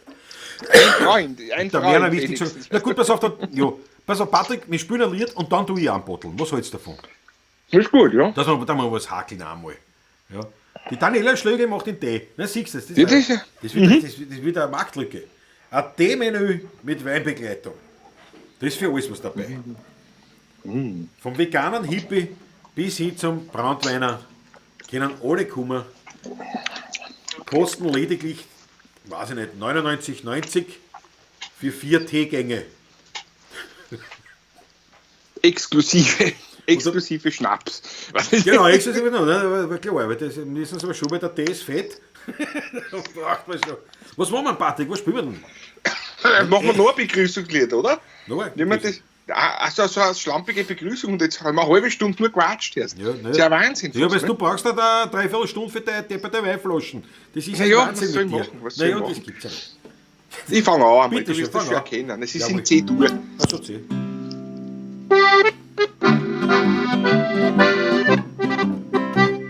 Ein Freund, ein da Freund. Wäre wichtig zu, na gut, pass auf, dann, ja, pass auf, Patrick, wir spielen ein Lied und dann tue ich anbotteln. Was hältst du davon? Das ist gut, ja. Dass wir da mal was hakeln einmal. Ja. Die Daniela Schlöge macht den Tee. Na, siehst du das? Das, das wird eine Marktlücke. Ein Tee-Menü mit Weinbegleitung. Das ist für alles was dabei. Mhm. Vom veganen Hippie bis hin zum Brandweiner können alle kommen. Kosten lediglich, weiß ich nicht, 99,90 für 4 Teegänge. Exklusive Schnaps. Genau, exklusive Schnaps. Ne, klar, weil das müssen sie aber schon, weil der Tee ist fett. Braucht man schon. Was machen wir, Patrick? Was spielen wir denn? Machen wir noch eine Begrüßungslied, oder? Noch eine Nehmen wir das, also so eine schlampige Begrüßung und jetzt haben wir eine halbe Stunde nur gequatscht erst. Ja, ne. Das ist ja Wahnsinn. Ja, weil du brauchst da eine Dreiviertelstunde für deine Weinflaschen. Das ist ja, ein ja, Wahnsinn was soll mit dir. ich machen? Was soll ich Naja, machen? das gibt's ja nicht. Ich fange an, Bitte du wirst schön, das fang schon an. erkennen. Es ist Jawohl. in C-Dur. Also C.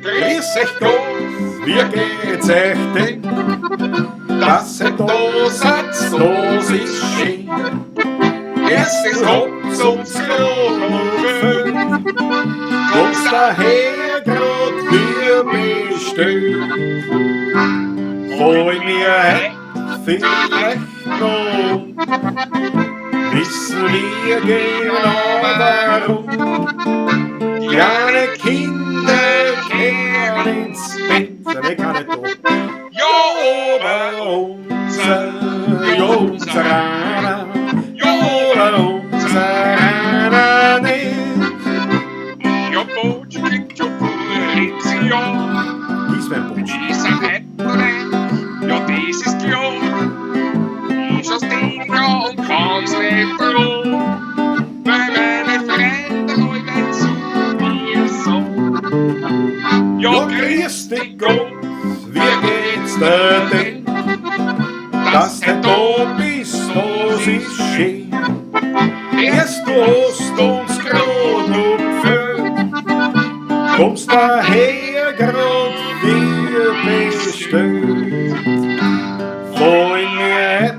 Grüß euch Gott, wie geht's euch denn? Dass ihr da seid, das ist schön. Erst habt's uns grad noch gefehlt, kommt's daher grad wie bestellt. Wollen wir heut vielleicht noch, wissen wir genau warum. Kleine Kinder kehren ins Bett, der Weg kann nicht da. Ja, Aber unser, ja, unser einer, ja, unser einer nicht. Ja, Botsch klingt schon voll, ja. Dies war ein Botsch. Die sind heute rein, ja, das ist klar. Ich aus Denker und kann's nicht verloren, weil meine Freunde alle zu mir sagen. Ja, grüß dich Gott, wie geht's dir denn? Dass du da bist, das ist schön. Erst du hast uns grad noch gefehlt, kommst daher grad wie bestellt. Wollen wir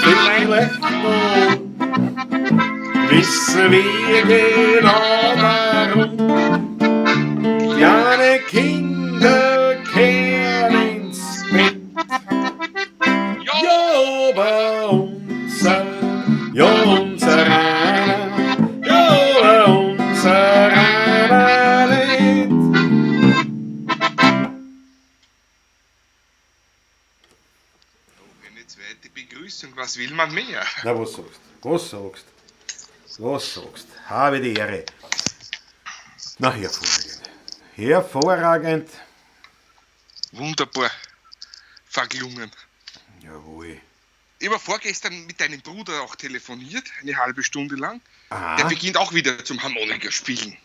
vielleicht noch, wissen wir genau warum. Kleine Kinder kehren ins Bett. Ja, aber unser, ja, unser einer, ja, aber unser einer nicht. Eine zweite Begrüßung, was will man mehr? Na, was sagst? Was sagst? Was sagst? Habe die Ehre. Na, hervorragend. Hervorragend. Wunderbar verklungen. Jawohl. Ich habe vorgestern mit deinem Bruder auch telefoniert, eine halbe Stunde lang. Aha. Der beginnt auch wieder zum Harmonika spielen.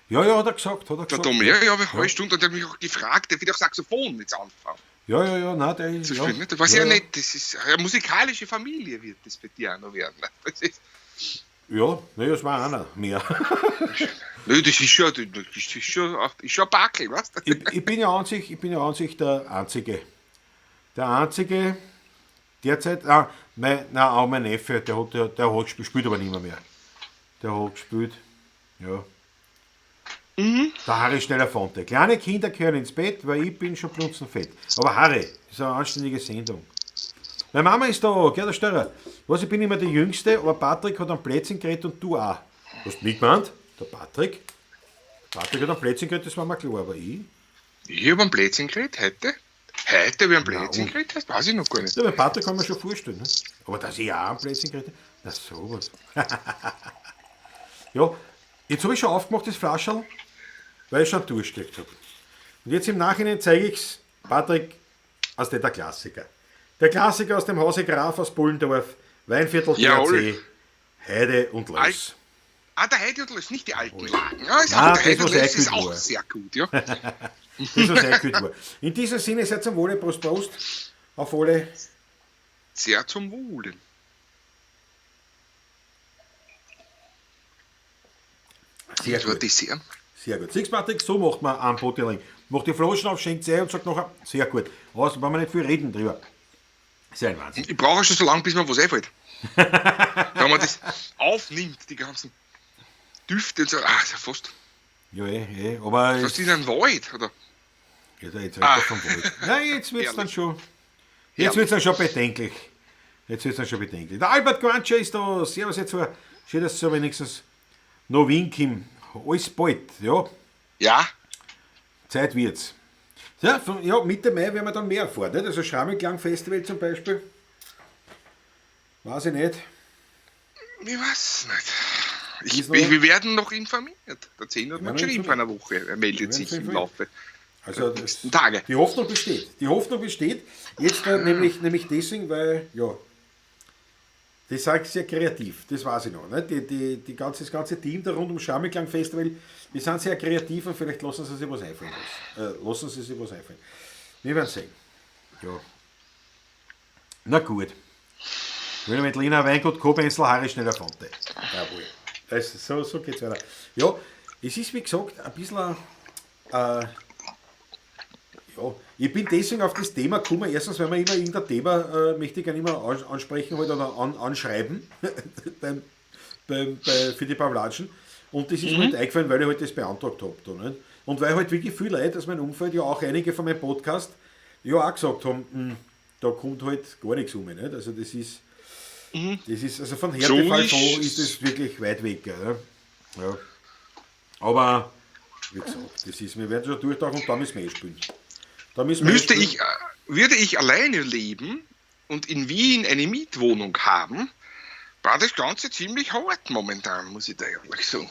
Ja, ja, hat er gesagt, hat er Der gesagt. Tommy, ja, ja, eine halbe Stunde und der hat mich auch gefragt, der wird auch Saxophon jetzt anfangen Ja, ja, ja, nein, der ist. zu Ja. spielen. Ne? Das war ja, sehr ja. nett. Das ist eine musikalische Familie wird das bei dir auch noch werden. ne? Das ist, Ja, naja, es war einer mehr. nö, das ist schon, das ist schon, ist schon ein Backel, weißt du? Ich bin ja an sich, ich bin ja an sich der Einzige. Der Einzige, Derzeit, auch mein Neffe, der hat gespielt, spielt aber nicht mehr. Der hat gespielt, ja. Mhm. Der Harry Schneller-Fonte. Kleine Kinder gehören ins Bett, weil ich bin schon blunzenfett. Aber Harry, das ist eine anständige Sendung. Meine Mama ist da, Gerda Störer. Was, ich bin immer die Jüngste, aber Patrick hat am Plätzchen geredet und du auch. Hast du mich gemeint? Der Patrick? Patrick hat am Plätzchen geredet, das war mir klar, aber ich? Ich habe am Plätzchen geredet, heute? Heute habe ich am Plätzchen geredet, das weiß ich noch gar nicht. Ja, bei Patrick kann man schon vorstellen. Ne? Aber dass ich auch am Plätzchen geredet habe, na sowas. Ja, jetzt habe ich schon aufgemacht, das Flascherl, weil ich schon Durst gekriegt habe. Und jetzt im Nachhinein zeige ich es, Patrick, aus der Klassiker. Der Klassiker aus dem Hause Graf aus Pullendorf, Weinviertel THC, Heide und Löss. Der Heide und Löss, nicht die alten Lagen. Ja, ist auch, der Heide und Löss ist auch sehr gut, ja. Das ist sehr gut. In diesem Sinne, seid zum Wohle, Prost, Prost. Auf alle. Sehr zum Wohle. Sehr gut. Sehr gut. Siehst du, Patrick, so macht man einen Bottling. Macht die Flaschen auf, schenkt sie ein und sagt nachher, sehr gut. Was, wollen wir nicht viel reden drüber. Ist ja ein Wahnsinn. Ich brauche schon so lange, bis mir was einfällt. Wenn man das aufnimmt, die ganzen Düfte und so, ist ja fast. Ja, aber. Das ist in einem Wald, oder? Ja, jetzt redet er vom Wald. Nein, jetzt wird es dann schon. Jetzt wird es dann schon bedenklich. Der Albert Guancha ist da. Servus, jetzt war. Schön, dass du wenigstens noch winken. Alles bald, ja. Ja. Zeit wird's. Ja, Mitte Mai werden wir dann mehr erfahren. Nicht? Also Schrammelklang-Festival zum Beispiel. Weiß ich nicht. Ich weiß nicht. Wir werden noch informiert. Der 10 hat man geschrieben vor einer Woche. Er meldet sich im Laufe der nächsten Tage. Die Hoffnung besteht. Die Hoffnung besteht. Jetzt nämlich deswegen, weil, ja, das ist sehr kreativ, das weiß ich noch. Ne? Das ganze Team da rund um Schrammelklang Festival, die sind sehr kreativ und vielleicht lassen sie sich was einfallen. Wir werden sehen. Ja. Na gut. Wenn mit Lina Weingut, Kobenzl, Harry Schneller-Fonte. Jawohl. Das, so geht's weiter. Ja, es ist wie gesagt ein bisschen ja, ich bin deswegen auf das Thema gekommen, erstens, weil man immer irgendein Thema möchte ich gerne immer ansprechen halt, oder anschreiben für die Pavlatschen. Und das ist mir halt eingefallen, weil ich halt das beantragt habe. Da, nicht? Und weil halt wirklich viele Leute aus meinem Umfeld, ja auch einige von meinem Podcast, ja auch gesagt haben, da kommt halt gar nichts um. Nicht? Also das ist, das ist, also von Härtefall so ist das wirklich weit weg. Ja. Ja. Aber wie gesagt, das ist, wir werden schon durchtauchen und da müssen wir spielen. Würde ich alleine leben und in Wien eine Mietwohnung haben, war das Ganze ziemlich hart momentan, muss ich da ehrlich sagen.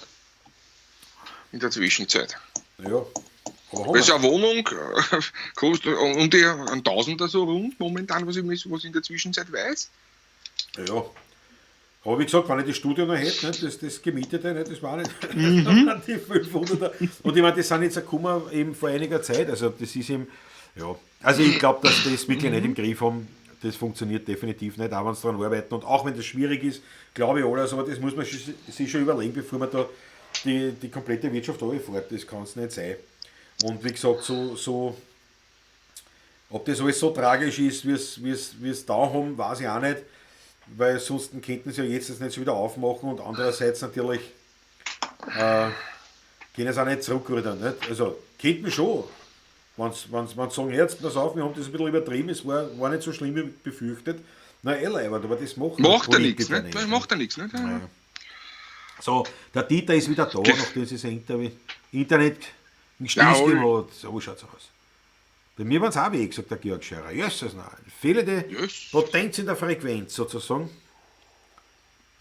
In der Zwischenzeit. Ja. Aber so eine Wohnung kostet um die 1000er so rund momentan, was ich in der Zwischenzeit weiß. Ja. Aber wie gesagt, wenn ich das Studio noch hätte, ne, das gemietete, ne, das war nicht die 500er. Und ich meine, die sind jetzt gekommen eben vor einiger Zeit. Also das ist eben, ja. Also ich glaube, dass das wirklich nicht im Griff haben. Das funktioniert definitiv nicht, auch wenn sie daran arbeiten. Und auch wenn das schwierig ist, glaube ich alles, aber das muss man sich schon überlegen, bevor man da die komplette Wirtschaft runterfährt. Das kann es nicht sein. Und wie gesagt, so ob das alles so tragisch ist, wie es da haben, weiß ich auch nicht. Weil sonst könnten sie ja jetzt das nicht so wieder aufmachen und andererseits natürlich können sie auch nicht zurückrudern. Nicht? Also könnten schon, wenn sie sagen, jetzt pass auf, wir haben das ein bisschen übertrieben, es war nicht so schlimm wie befürchtet. Na aber das macht er nichts, ne? Das macht er nichts, ne? Ja. So, der Dieter ist wieder da, nachdem sie sein Internet einen Stieß gegeben hat. So schaut's aus. Bei mir waren es auch weg, sagt der Georg Scherer. Jesus, nein. Fehlende Potenz in der Frequenz, sozusagen.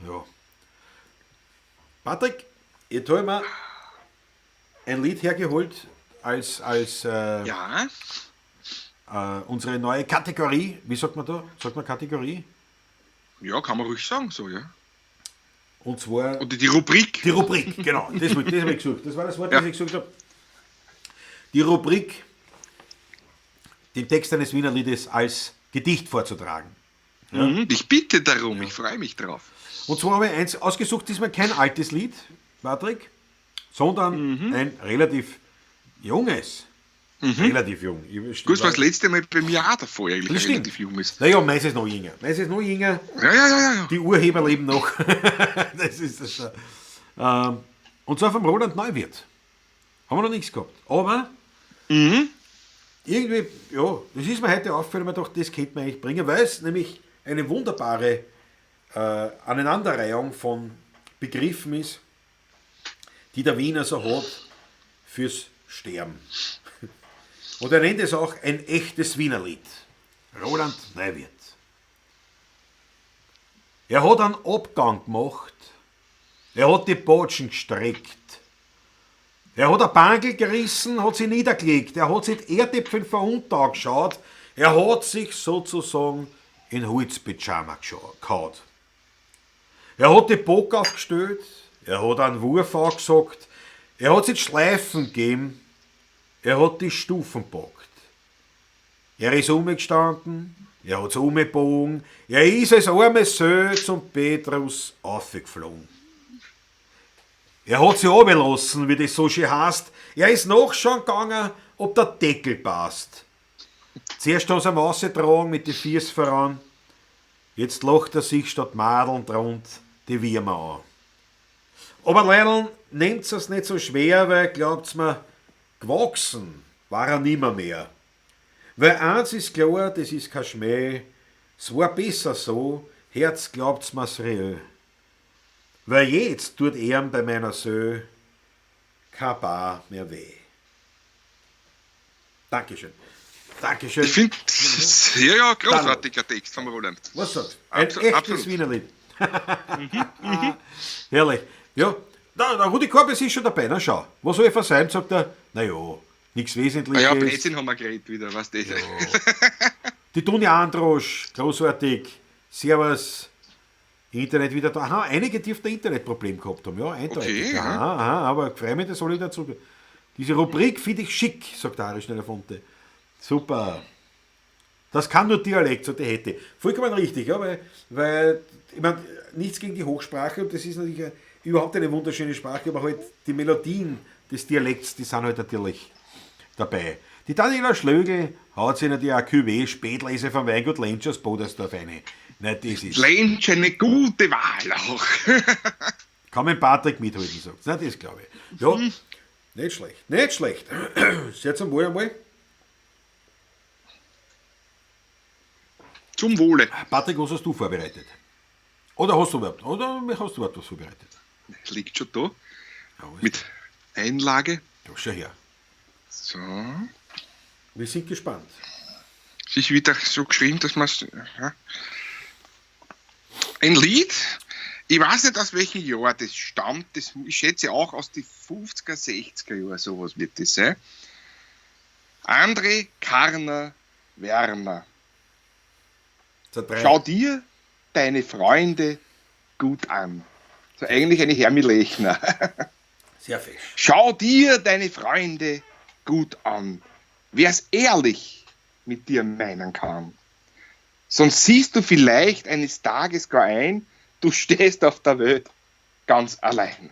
Ja. Patrick, jetzt habe ich mir ein Lied hergeholt als unsere neue Kategorie. Wie sagt man da? Sagt man Kategorie? Ja, kann man ruhig sagen, so, ja. Und zwar... Oder die Rubrik. Die Rubrik, genau. Das habe ich gesucht. Das war das Wort, das ich gesucht habe. Die Rubrik, den Text eines Wiener Liedes als Gedicht vorzutragen. Ja? Ich bitte darum, ich freue mich drauf. Und zwar habe ich eins ausgesucht, diesmal kein altes Lied, Patrick, sondern ein relativ junges. Relativ jung. Gut, das war das letzte Mal bei mir auch davor eigentlich Das stimmt. relativ jung ist. Naja, meins ist noch jünger. Meins ist noch jünger. Ja. Die Urheber leben noch. Das ist das schon. Und zwar vom Roland Neuwirth. Haben wir noch nichts gehabt. Aber irgendwie, ja, das ist mir heute aufgefallen, mir doch, das könnte man eigentlich bringen, weil es nämlich eine wunderbare Aneinanderreihung von Begriffen ist, die der Wiener so hat fürs Sterben. Und er nennt es auch ein echtes Wienerlied. Roland Neuwirth. Er hat einen Abgang gemacht. Er hat die Batschen gestreckt. Er hat ein Bangel gerissen, hat sie niedergelegt. Er hat sich die Erdäpfel von unten angeschaut. Er hat sich sozusagen in Holzpyjama gehauen. Er hat die Bock aufgestellt. Er hat einen Wurf angesagt. Er hat sich Schleifen gegeben. Er hat die Stufen gepackt. Er ist umgestanden, er hat's umgebogen, er ist als arme Sö zum Petrus aufgeflogen. Er hat sich runterlassen, wie das so schön heißt. Er ist nachschauen gegangen, ob der Deckel passt. Zuerst haben sie ihn rausgetragen mit den Füßen voran. Jetzt lacht er sich statt Madeln drunter die Würmer an. Aber Leidl, nehmt's es nicht so schwer, weil, glaubt's mir, gewachsen war er nimmer mehr. Weil eins ist klar, das ist kein Schmäh, es war besser so, Herz glaubt's mir's reell. Weil jetzt tut ihm bei meiner Söh kein Bar mehr weh. Dankeschön. Dankeschön. Ich find, ja, ja, großartiger Text von Roland. Was sagt? Ein echtes Absolut. Wienerlied. Herrlich. Ja, der Rudi Korbes ist schon dabei, na schau. Was soll ich versäumt, sagt er, na ja, nichts Wesentliches. Ah ja, Blödsinn haben wir geredet wieder, weißt du. Ja. Die Dunja Androsch, großartig. Servus. Internet wieder da. Aha, einige dürften ein Internetproblem gehabt haben, ja, eindeutig. Okay, aha, ja. aha, aber freue mich, dass alle dazu. Diese Rubrik finde ich schick, sagt der Harry Schneller-Fonte. Super. Das kann nur Dialekt, sagt der Hätte. Vollkommen richtig, ja, weil ich mein, nichts gegen die Hochsprache, und das ist natürlich überhaupt eine wunderschöne Sprache, aber halt die Melodien des Dialekts, die sind halt natürlich dabei. Die Daniela Schlögl haut sich natürlich auch Cuvée Spätlese vom Weingut Lentsch aus Bodersdorf rein. Nein, das ist Lentsch, eine gute Wahl auch. Kann mit Patrick mithalten, sagt. Nein, das glaube ich. Ja, nicht schlecht. Nicht schlecht. Sehr zum Wohl einmal. Zum Wohle. Patrick, was hast du vorbereitet? Oder hast du überhaupt? Oder hast du überhaupt was vorbereitet? Das liegt schon da. Ja, alles Mit Einlage. Ja, schau her. So. Wir sind gespannt. Sich wieder so geschrieben, dass man's, ja. Ein Lied, ich weiß nicht, aus welchem Jahr das stammt, das, ich schätze auch aus den 50er, 60er Jahren, sowas wird das sein. André Karner Werner. Drei. Schau dir deine Freunde gut an. So eigentlich eine Hermi Lechner. Sehr fesch. Schau dir deine Freunde gut an. Wer's ehrlich mit dir meinen kann. Sonst siehst du vielleicht eines Tages gar ein, du stehst auf der Welt ganz allein.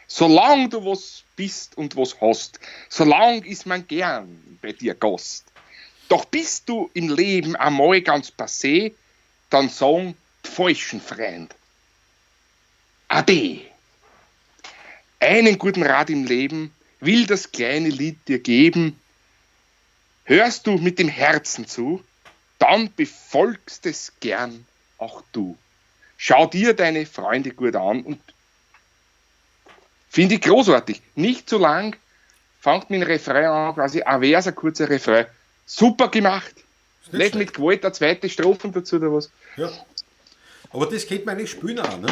Solang du was bist und was hast, solang ist man gern bei dir Gast. Doch bist du im Leben einmal ganz passé, dann sagen die falschen Freund. Ade. Einen guten Rat im Leben will das kleine Lied dir geben. Hörst du mit dem Herzen zu, dann befolgst es gern auch du. Schau dir deine Freunde gut an und finde ich großartig. Nicht zu lang, fangt mit dem Refrain an, quasi ein Vers, ein kurzer Refrain. Super gemacht. Ist Nicht schlecht. mit Gewalt eine zweite Strophe dazu oder was. Ja. Aber das geht man eigentlich spielen auch, ne?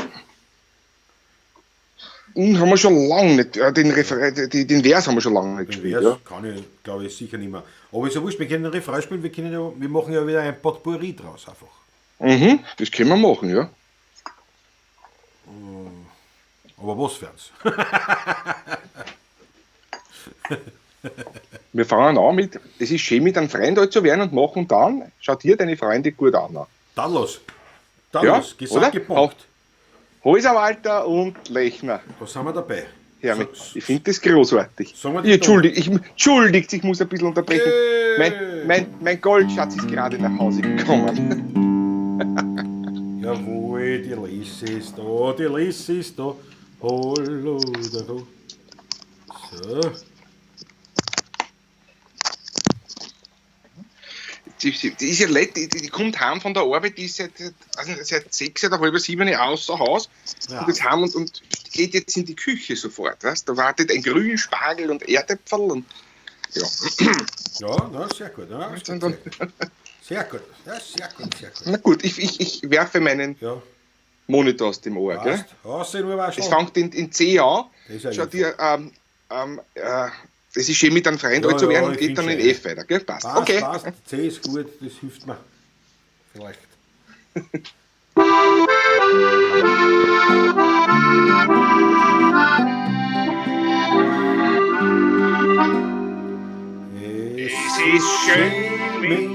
Haben wir schon lange nicht, den Refrain, den Vers haben wir schon lange nicht Den gespielt. Vers Ja. kann ich, glaube ich, sicher nicht mehr. Aber ist ja wurscht, wir können den Refrain spielen, wir machen ja wieder ein Potpourri draus einfach. Mhm, das können wir machen, ja. Aber was für eins? Wir fangen an mit, es ist schön, mit einem Freund alt zu werden und machen dann, schau dir deine Freunde gut an. Dann los. Dann Ja, los. Gesagt, oder? gepackt. Häuserwalter und Lechner. Da sind wir dabei. Hermi. Ich finde das großartig. Entschuldigt, ich muss ein bisschen unterbrechen. Mein Goldschatz ist gerade nach Hause gekommen. Jawohl, die Lisse ist da, die Lisse ist da. Hallo, da. So. Die ist ja leid, die kommt heim von der Arbeit, die ist seit 6 oder 6:30 außer Haus. Ja. Und jetzt heim und geht jetzt in die Küche sofort. Weißt? Da wartet ein Grünspargel und Erdäpfel. Und, ja. Ja, na, sehr gut. Ja, sehr gut. Ja, sehr gut, sehr gut. Na gut, ich werfe meinen Monitor aus dem Ohr. Gell? Es fängt in C an. Schau dir, es ist schön, mit einem Freund alt zu werden und geht dann in F weiter. Gell? Passt. Okay. Passt. C ist gut, das hilft mir. Vielleicht. Es ist schön, mit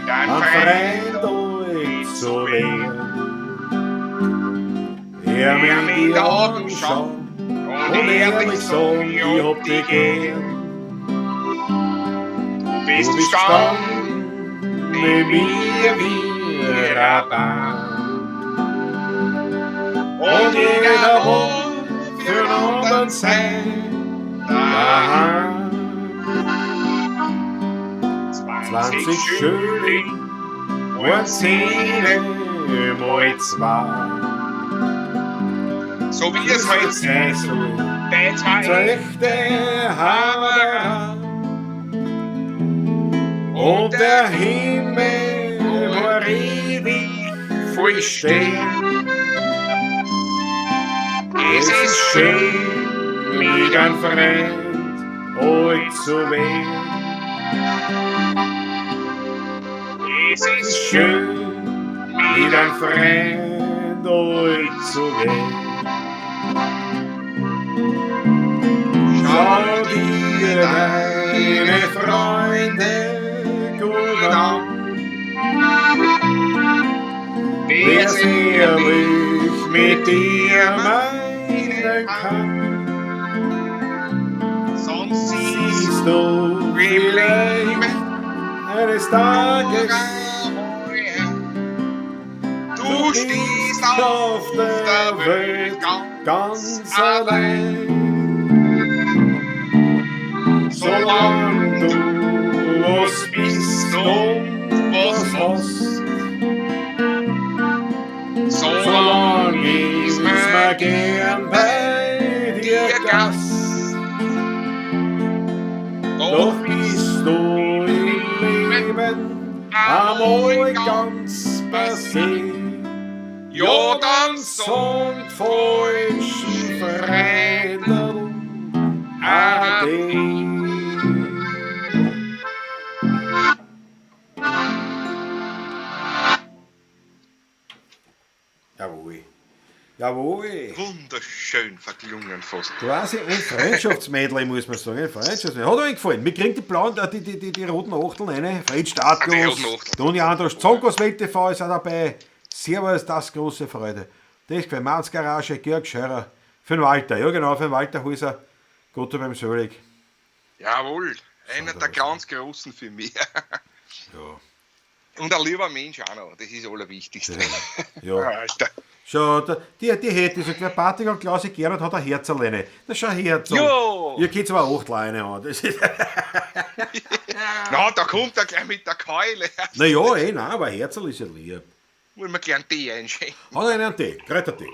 einem Freund alt zu werden. Er mir in die Augen schaut und ehrlich sagen, ich hab dich gern. Du bist gestanden neben mir wie ein Baum. Und jeder will für den anderen sein daheim. 20 Schilling und 10 mal 2. So wie es heute sein soll, der zwei echte Hammer. Und der Himmel war ewig voll stehen. Es ist schön, mit einem Freund alt zu werden. Es ist schön, mit einem Freund alt zu werden. Schau dir deine Freunde gut an. Wer's ehrlich mit dir meinen kann, sonst siehst du vielleicht eines Tages, du stehst auf der Welt ganz allein. Solange du was bist und was hast, solange ist mir gern bei dir Gast. Doch bist du im Leben einmal ganz passé, ja dann sagen falschen Freunden Ade. Jawohl. Jawohl. Wunderschön verklungen fast. Quasi ein Freundschaftsmädel, muss man sagen. Ein Freundschaftsmädel. Hat euch gefallen. Wir kriegen die blauen, die roten Achteln rein. Fred Startlos, Toni Androsch, Zonkos Welt TV ist auch dabei. Servus, das große Freude. Das gefällt Marz Garage, Georg Scheurer. Für den Walter, ja genau, für den Walter Häuser. Gott beim Selig. Jawohl, einer der ganz Großen für mich. Ja. Und ein lieber Mensch auch noch, das ist das Allerwichtigste. Ja. Alter. Schau, die hätte, sagt, wer Patrick und Klausi Gernot hat ein Herzerl rein. Das ist ein Herzerl. Jo. Ihr könnt zwar 8 Leine haben. Das ist Na, da kommt er gleich mit der Keule. Naja, nein, aber Herzerl ist ja lieb. Wollen wir gleich einen Tee einschenken? Hat er einen Tee? Kräutertee.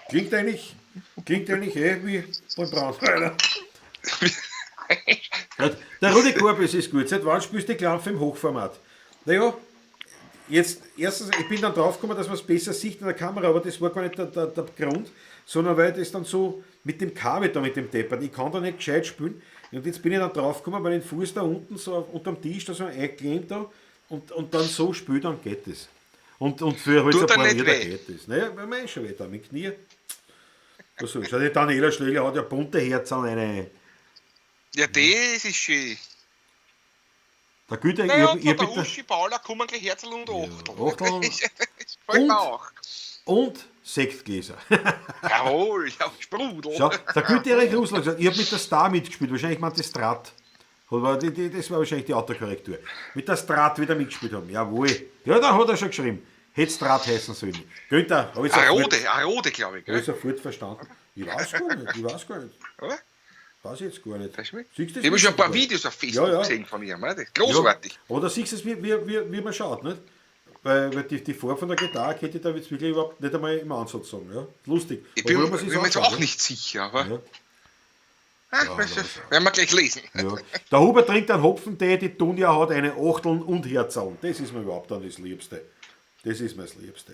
Klingt eigentlich wie beim Braunschweiger. Der Rudi Korbis ist gut. Seit wann spielst du die Klampfe im Hochformat? Naja, jetzt, erstens, ich bin dann draufgekommen, dass man es besser sieht in der Kamera, aber das war gar nicht der Grund, sondern weil das dann so mit dem Kabel da, mit dem Deppert, ich kann da nicht gescheit spielen. Und jetzt bin ich dann draufgekommen, weil den Fuß da unten so unterm Tisch da so eingeklemmt da und dann so spielt, dann geht das. Und für halt so ein paar Meter geht das. Naja, weil man ist schon wieder mit Knie. So, schau, die Daniela Schlögler hat ja bunte Herzen an eine. Ja, das ist schön. Der Güter, naja, ich, von der Uschi Paula kommen gleich Herzl und Achtel. Achtel. Und, auch. Und Sektgläser. Jawohl, ja, Sprudel. Schau, der Günther Erich Rusler hat gesagt, ich habe mit der Star mitgespielt, wahrscheinlich meint die Strat. Das war wahrscheinlich die Autokorrektur. Mit der Strat wieder mitgespielt haben, jawohl. Ja, da hat er schon geschrieben. Hätte Strat heißen sollen. Günther, habe ich sofort, Arode, glaube ich. Hab ich sofort verstanden. Ich weiß gar nicht. Oder? Weiß ich jetzt gar nicht. Weißt du? Siehst du das Ich habe schon ein paar nicht? Videos auf Facebook Ja, ja. gesehen von ihm. Oder? Großartig. Ja. Oder siehst du es, wie man schaut, nicht? Weil die Farbe von der Gitarre hätte ich da jetzt wirklich überhaupt nicht einmal im Ansatz sagen. Ja? Lustig. Ich bin, Obwohl man sich's bin mir jetzt anschaut, auch nicht sicher, aber Ja. werden wir gleich lesen. Ja. Der Huber trinkt einen Hopfentee, die Dunja hat eine Achteln und Herzaln. Das ist mir überhaupt dann das Liebste. Das ist mir das Liebste.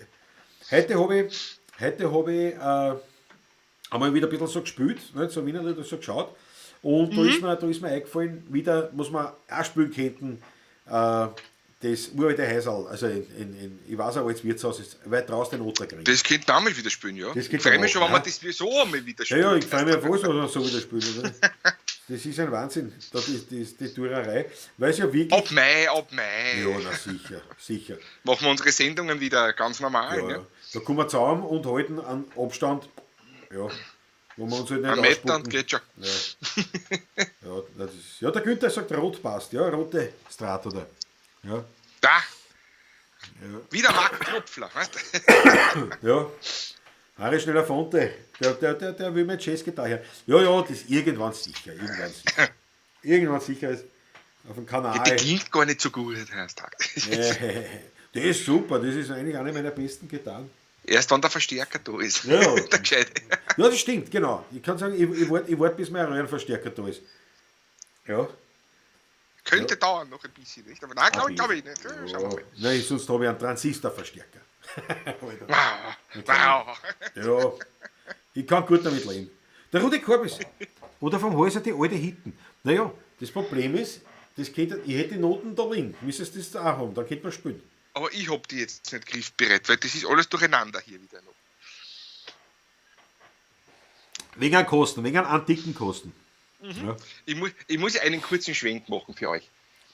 Heute habe ich, einmal wieder ein bisschen so gespielt, nicht? So Wiener Lieder so geschaut. Und da ist mir eingefallen, wieder, muss man auch spielen könnten, das uralte Häuserl, also ich weiß auch, als Wirtshaus ist, weit draußen den Otterkring. Das könnte man einmal wieder spielen, ja. Das Ich könnte freue man mich schon, wenn auch, wir das so einmal wieder Ja, spielen. ja, ich freue mich auf alles, was wir so wieder spielen. Oder? Das ist ein Wahnsinn, das ist die Tourerei, weil es ja wirklich. Ab Mai, ab Mai. Ja, na sicher, sicher. Machen wir unsere Sendungen wieder ganz normal. Ja, ne? ja. Da kommen wir zusammen und halten einen Abstand, ja, wo wir uns halt nicht Ein Meter und ausspucken. geht schon. Ja. Ja, das ist, ja, der Günther sagt, rot passt, ja, rote Strat, oder? Ja. Da! Ja. Wieder Marc Knopfler, weißt du? Ja. Harry Schneller Fonte, der will mit Jazzgitarre her. Ja, ja, das ist irgendwann sicher, irgendwann sicher. Irgendwann sicher ist auf dem Kanal. Die klingt gar nicht so gut, Herr Tag. Das ist super, das ist eigentlich eine meiner besten Gitarren. Erst wenn der Verstärker da ist. Ja. Der gescheite. Ja, das stimmt, genau. Ich kann sagen, ich warte, bis mein Röhrenverstärker da ist. Ja. Könnte dauern noch ein bisschen, nicht? Aber nein, glaube ich nicht. Ja, schauen wir mal. Nein, sonst habe ich einen Transistorverstärker. Wow. Wow. Ja, ich kann gut damit leben. Der Rudi Korbis. Oder vom Häuser die alte Hitten. Naja, das Problem ist, das geht, ich hätte die Noten da liegen. Müsstest du das auch haben, dann könnte man spielen. Aber ich hab die jetzt nicht griffbereit, weil das ist alles durcheinander hier wieder noch. Wegen an Kosten, wegen an antiken Kosten. Mhm. Ja, Ich muss einen kurzen Schwenk machen für euch.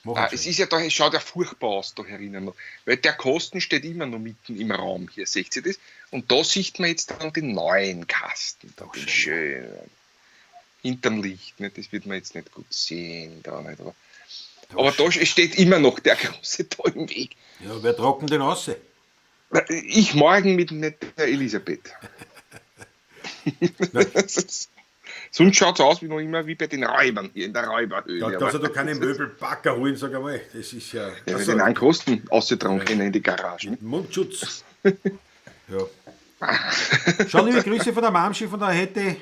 mach Ah, einen es Schwenk. ist ja da, es schaut ja furchtbar aus da herinnen noch. Weil der Kasten steht immer noch mitten im Raum hier, seht ihr das? Und da sieht man jetzt dann den neuen Kasten, da den schönen. Hinterm Licht, ne? Das wird man jetzt nicht gut sehen. Da nicht, aber da steht immer noch der große da im Weg. Ja, wer trocknet denn raus? Ich morgen mit der Elisabeth. Sonst schaut es aus wie noch immer wie bei den Räubern hier in der Räuberhöhle. Da kannst du da keine Möbelpacker holen, sag einmal. Das ist ja. Ja, Also, den einen Kosten ausgetragen können in die Garage. Ne? Mundschutz. Ja. Schau, liebe Grüße von der Mamschi, von der Hette.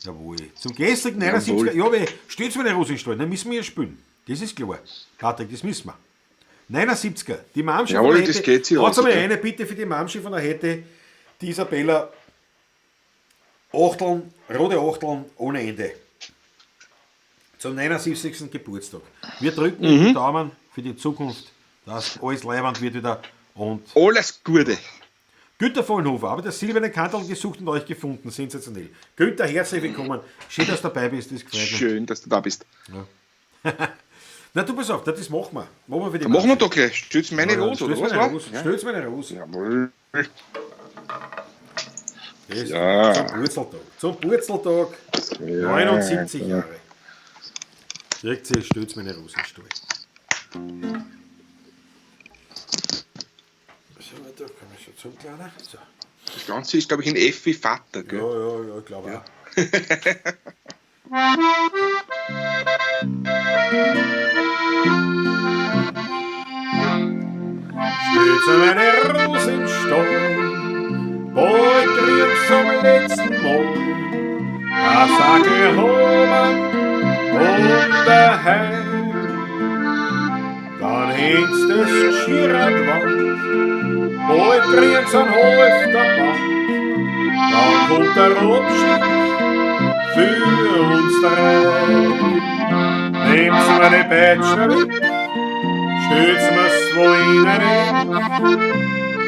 Jawohl. Zum gestrigen 79er. Ja, aber steht's mir nicht Rosenstall, dann müssen wir ja spielen. Das ist klar. Patrick, das müssen wir. 79er. Die Mamschi Jawohl, von der das Hette. geht sich Hat's aus, einmal gell? eine Bitte für die Mamschi von der Hette. Die Isabella. Achteln, rote Achteln ohne Ende. Zum 79. Geburtstag. Wir drücken die Daumen für die Zukunft, dass alles leibend wird wieder. Und Alles Gute. Günter Vollenhofer, habe das silberne Kantel gesucht und euch gefunden. Sensationell. Günter, herzlich willkommen. Schön, dass du dabei bist. Das gefreut mich. Schön, dass du da bist. Na, du pass auf, das machen wir. Machen wir für die Dann machen wir Mannschaft. doch gleich. Stellst meine Ja, ja, Rose, oder stell's was? meine war? Rose. Ja. Stell's meine Rose. Jawohl. Das Ja. Zum Purzeltag. Zum Purzeltag. Ja, 79 ja. Jahre. Kriegt sie, stell's meine Rose in den Stall. So, da kann ich schon zum Kleiner. So. Das Ganze ist, glaube ich, ein F wie Vater. Gell? Ja, ja, ja, ich glaube auch. Steht meine Rose im Stall, bald krieg's zum letzten Mal. Da sag ich Roman und daheim. Dann hängt's das Geschirr an die Wand, bald kriegen's an Hof der Band. Dann kommt der Rutschig für uns drei. Nehmt's meine Peitsche mit, stürzt mir's wo hinein,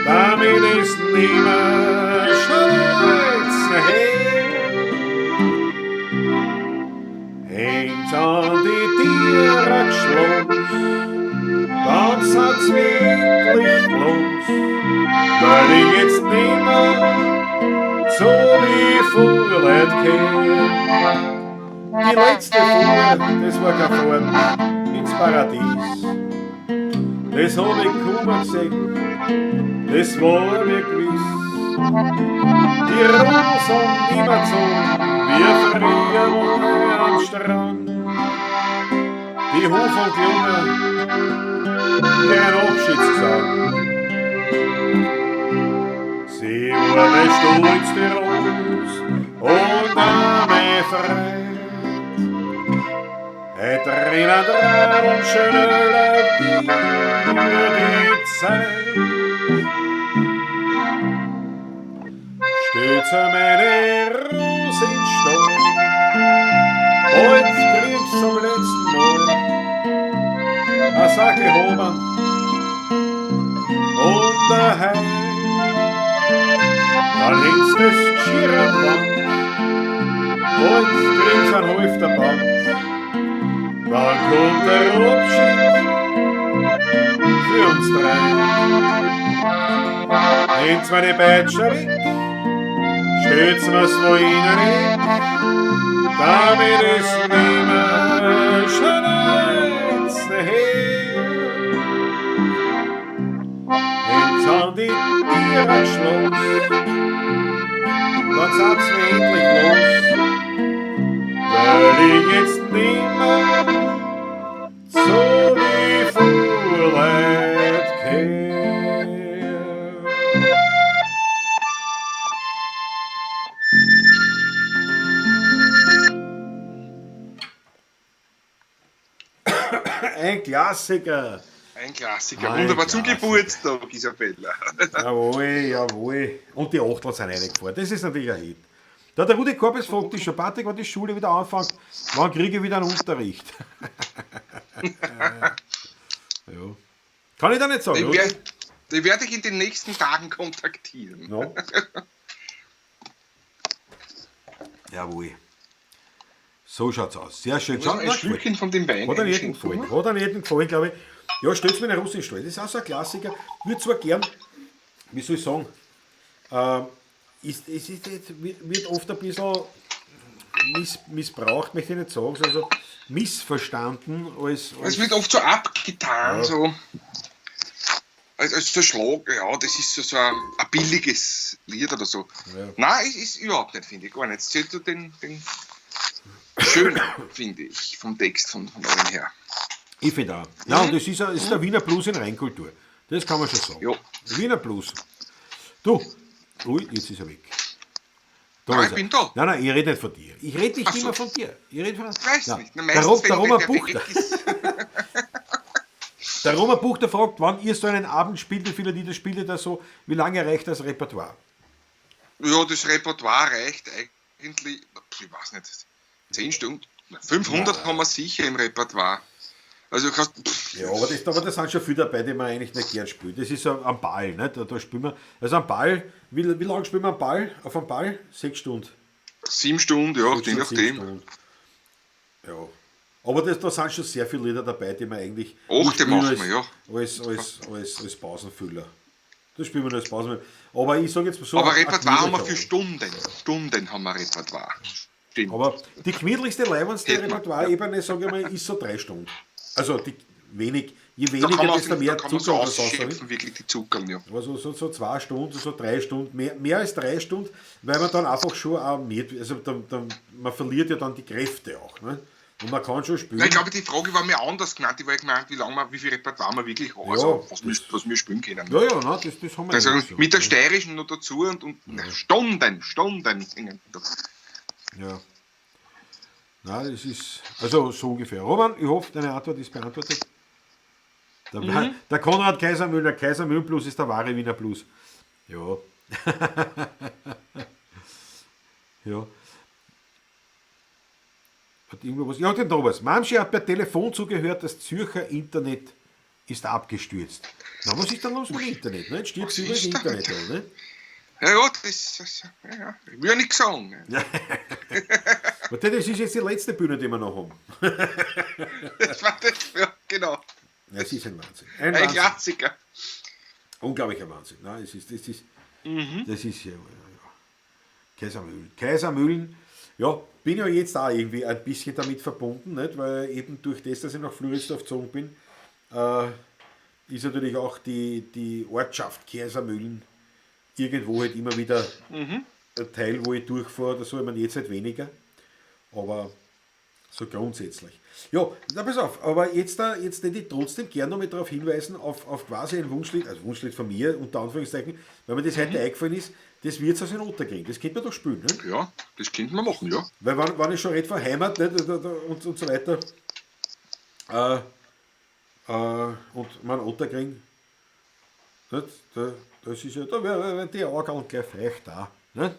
damit es nimmer schnell's her. Hängt's an die Tiere geschloss, dann sind's wirklich los, weil ich jetzt nimmer zu die Fuhrleut kehr. Die letzte Fuhr, das war kein Fahrt ins Paradies. Das hab ich kommen gesehen, das war mir gewiss. Die Rose haben nimmer gezogen, wie früher mal am Strand. Die Hof gelungen, ihren Abschiedsgesang. Sie war mein stolzste Rose und auch mein Freund. Heut drinnen dran und schöner wie die Zeit. Stütze meine Rose in Stall, bald kriegst zum letzten Mal ein Sackel Hoban und daheim. Dann hängst das Geschirr an die Wand, bald kriegst ein Halfter Band. Dann kommt der Abschied für uns drei. Nehmt meine Peitsche weg, stellt's mir's wo ihnen weg, damit es nimmer schneit her. Hängt's an die Tiere ein Schloss, dann seid's mir endlich los, weil ich jetzt nimmer zu die Fuhrleut kehr. Ein Klassiker. Ein Klassiker. Ein Wunderbar zum Klassiker. Geburtstag, Isabella. Jawohl, jawohl. Und die Achtel sind reingefahren. Das ist natürlich ein Hit. Da der Rudi Korbes fragt dich schon, Patrick, wann die Schule wieder anfängt, wann kriege ich wieder einen Unterricht? Ja. Kann ich da nicht sagen, Den werde ich in den nächsten Tagen kontaktieren. No. Jawohl. So schaut's aus. Sehr schön. Muss ein Schlückchen von dem Wein Hat an jedem gefallen. Hat an jedem gefallen, glaube ich. Ja, stell's mir einen russischen Stall. Das ist auch so ein Klassiker. Würde zwar gern, wie soll ich sagen, wird oft ein bisschen missbraucht, möchte ich nicht sagen, also missverstanden als Es wird oft so abgetan, ja. So als so Schlag, ja, das ist so ein billiges Lied oder so. Ja. Nein, es ist überhaupt nicht, finde ich, gar nicht. Es zählt so den schön, finde ich, vom Text, von allem her. Ich finde auch. Ja, und das ist der Wiener Blues in Reinkultur. Das kann man schon sagen. Jo. Wiener Blues. Du, ui, jetzt ist er weg. Da Nein, ich bin da. Nein, nein, ich rede nicht von dir. Ich rede nicht immer von dir. Ich rede von. Weiß nicht. Na, der Roman Buchter. Der Roman Buchter fragt, wann ihr so einen Abend spielt, wie viele Lieder spielt ihr da so, wie lange reicht das Repertoire? Ja, das Repertoire reicht eigentlich, ich weiß nicht, 10 Stunden, 500 ja. Haben wir sicher im Repertoire. Also kannst, ja, aber das sind schon viele dabei, die man eigentlich nicht gern spielt. Das ist so am Ball, ne? Da spielen wir, also am Ball, wie lange spielen wir am Ball? Auf dem Ball? 6 Stunden. 7 Stunden, ja, je nachdem. Ja. Aber da sind schon sehr viele Lieder dabei, die man eigentlich. 8 machen wir, ja. Als Pausenfüller. Das spielen wir nur als Pausenfüller. Aber ich sage jetzt mal so. Aber Repertoire haben wir für Stunden. Stunden haben wir Repertoire. Stimmt. Aber die gemütlichste, leibendste Repertoire-Ebene, sage ich mal, ist so 3 Stunden. Also die wenig, je weniger, desto mehr Zucker so ausschöpfen, wirklich die Zucker, ja. Also so 2 Stunden, so 3 Stunden, mehr als 3 Stunden, weil man dann einfach schon auch mehr, also dann, man verliert ja dann die Kräfte auch, ne? Und man kann schon spielen. Ich glaube, die Frage war mir anders gemeint. Die war gemeint, wie viel Repertoire wir wirklich haben, ja, also, was wir spielen können. Ja, ja, nein, das haben wir also, so. Mit der steirischen noch dazu und ja. Stunden. Ja. Nein, das ist, also so ungefähr. Roman, ich hoffe, deine Antwort ist beantwortet. Der Konrad Kaisermühler, Kaisermühlen Blues ist der wahre Wiener Blues. Ja. Ja. Hat irgendwo was? Ja, den Thomas. Mamschi hat per Telefon zugehört, das Zürcher Internet ist abgestürzt. Na, was ist da los mit dem Internet? Ne? Jetzt stürzt über das Internet an, ne? Ja, ja, das ja, ich will ja nichts sagen. Ja. Warte, das ist jetzt die letzte Bühne, die wir noch haben. Das war das, ja, genau. Es ist ein Wahnsinn. Ein Klassiker. Unglaublicher Wahnsinn. Nein, es ist, das ist, das ist ja, ja. Kaisermühlen. Kaisermühlen, ja, bin ja jetzt auch irgendwie ein bisschen damit verbunden, nicht? Weil eben durch das, dass ich nach Floridsdorf gezogen bin, ist natürlich auch die Ortschaft Kaisermühlen irgendwo halt immer wieder ein Teil, wo ich durchfahre oder so. Ich meine, jetzt halt weniger, aber so grundsätzlich. Ja, na pass auf, aber jetzt hätte ich trotzdem gerne noch mal darauf hinweisen, auf quasi ein Wunschlied, also Wunschlied von mir, unter Anführungszeichen, weil mir das heute eingefallen ist, das Wirtshaus in Ottakring, das könnte man doch spielen, ne? Ja, das könnte man machen, ja. Weil wenn ich schon rede von Heimat, ne, und so weiter, und mein Ottakring, nicht, da, das ist ja, da wären die Augen gleich feucht da, ne?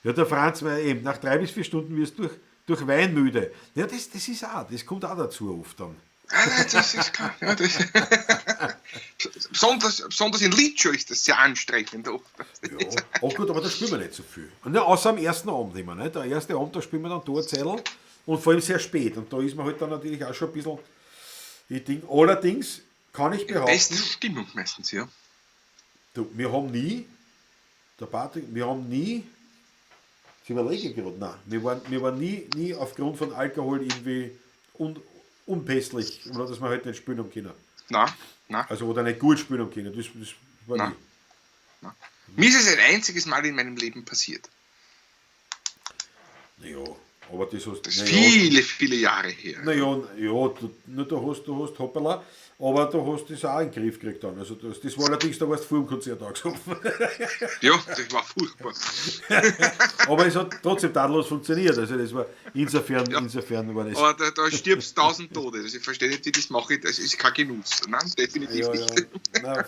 Ja, der Franz, weil eben, nach 3 bis 4 Stunden wirst du durch Wein müde. Ja, das ist auch, das kommt auch dazu oft dann. Ja, das ist klar. Ja, das besonders in Litscho ist das sehr anstrengend oft. Ja, oh gut, aber da spielen wir nicht so viel. Und ja, außer am ersten Abend immer. Ne? Der erste Abend, da spielen wir dann Torzettel und vor allem sehr spät. Und da ist man halt dann natürlich auch schon ein bisschen. Ich denk, allerdings kann ich behaupten. Beste Stimmung meistens, ja. Du, wir haben nie, der Patrick, wir haben nie. Ich überlege gerade, nein, wir waren nie aufgrund von Alkohol irgendwie unpässlich, oder dass wir halt nicht spielen haben können. Nein, nein. Also oder nicht gut spielen haben können, das war nein. Nie. Nein. Mir ist es ein einziges Mal in meinem Leben passiert. Naja, aber das hast das ist viele, viele Jahre her. Naja, ja, du hast hoppala, aber du hast das auch in den Griff gekriegt dann. Also das war allerdings, da warst du vor dem Konzert angesoffen. Ja, das war furchtbar. Aber es hat trotzdem tadellos funktioniert. Also das war insofern, ja. Insofern war das. Aber da stirbst 1000 Tode. Also ich verstehe nicht, wie das mache. Das ist kein Genuss. Nein, definitiv ja, nicht. Ja. Nein,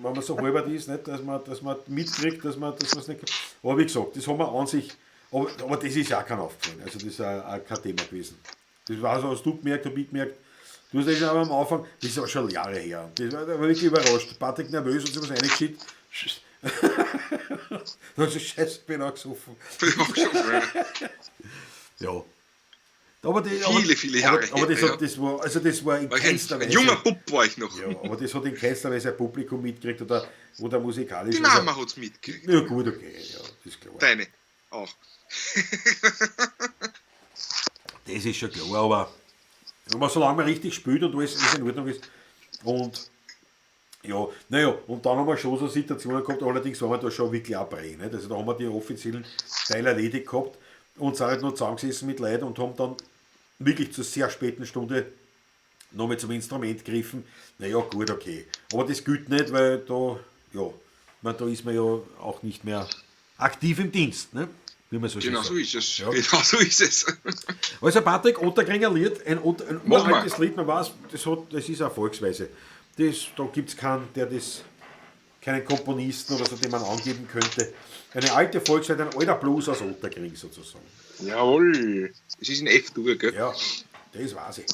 wenn man so halbert ist, nicht, dass man mitkriegt, dass man es nicht. Aber wie gesagt, das haben wir an sich. Aber das ist auch kein Aufgefallen, also das ist auch kein Thema gewesen. Das war so, hast du gemerkt, hab ich gemerkt. Du hast ja schon am Anfang, das ist auch schon Jahre her. Das war wirklich überrascht. Patrick nervös und so was reingeschickt. Dann so, Scheiße, bin auch gesoffen. Ja. Aber viele Jahre aber das, hat, das war, also das war in keinster Weise. Ein junger Bub war ich noch. Ja, aber das hat in keinster Weise ein Publikum mitgekriegt oder musikalisch. Die Mama hat es mitgekriegt. Ja, gut, okay, ja, das ist klar. Deine auch. Das ist schon klar, aber wenn man solange man richtig spielt und alles in Ordnung ist. Und ja, naja, und dann haben wir schon so Situationen gehabt, allerdings waren wir da schon wirklich auch brei, nicht? Also da haben wir die offiziellen Teile erledigt gehabt und sind halt noch zusammengesessen mit Leuten und haben dann wirklich zur sehr späten Stunde nochmal zum Instrument gegriffen. Naja, gut, okay. Aber das gilt nicht, weil da, ja, man, da ist man ja auch nicht mehr aktiv im Dienst, ne? Wie man so genau schön so ist es. Ja. Genau so ist es. Also Patrick, Ottakringer Lied, ein uraltes Lied, man weiß, das ist eine Volksweise. Da gibt es keinen, keinen Komponisten oder so, den man angeben könnte. Eine alte Volksweise, ein alter Blues aus Ottakring sozusagen. Jawohl. Es ist in F-Dur, gell? Ja, das weiß ich.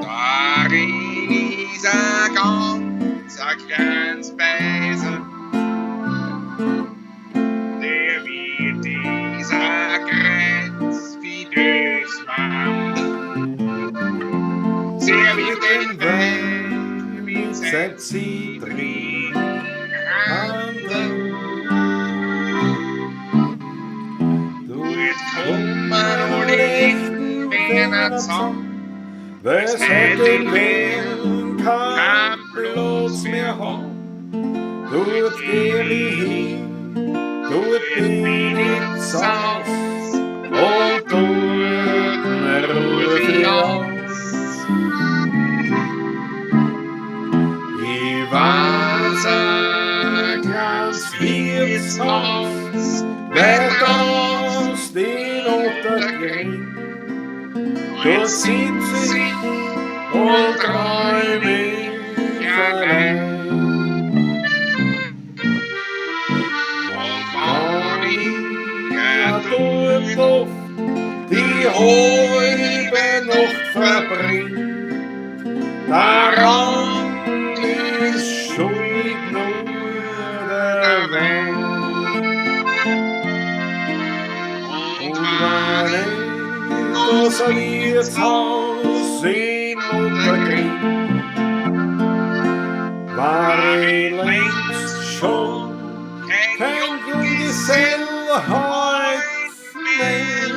Darin ist ein ganz ein kleines Beisel, der wird dieser Kreuz wie das Mann. Serviert den Wein mit Seit sie drin handeln. Dort kommen alle echten Männer zusammen. Weil's heute in Wien kein Platz mehr haben. Dort geh ich hin, dort bin ich zu Haus und dort ruf ich aus. Ich weiß ein kleines Wirtshaus, weit aus den Ottakring. Dort sitz ich und träum ich allein. Und wann ich Ja, dort oft die halbe Nacht vertrag. ein Wirtshaus in Ottergring war ich längst schon kein Junggesell heut mehr.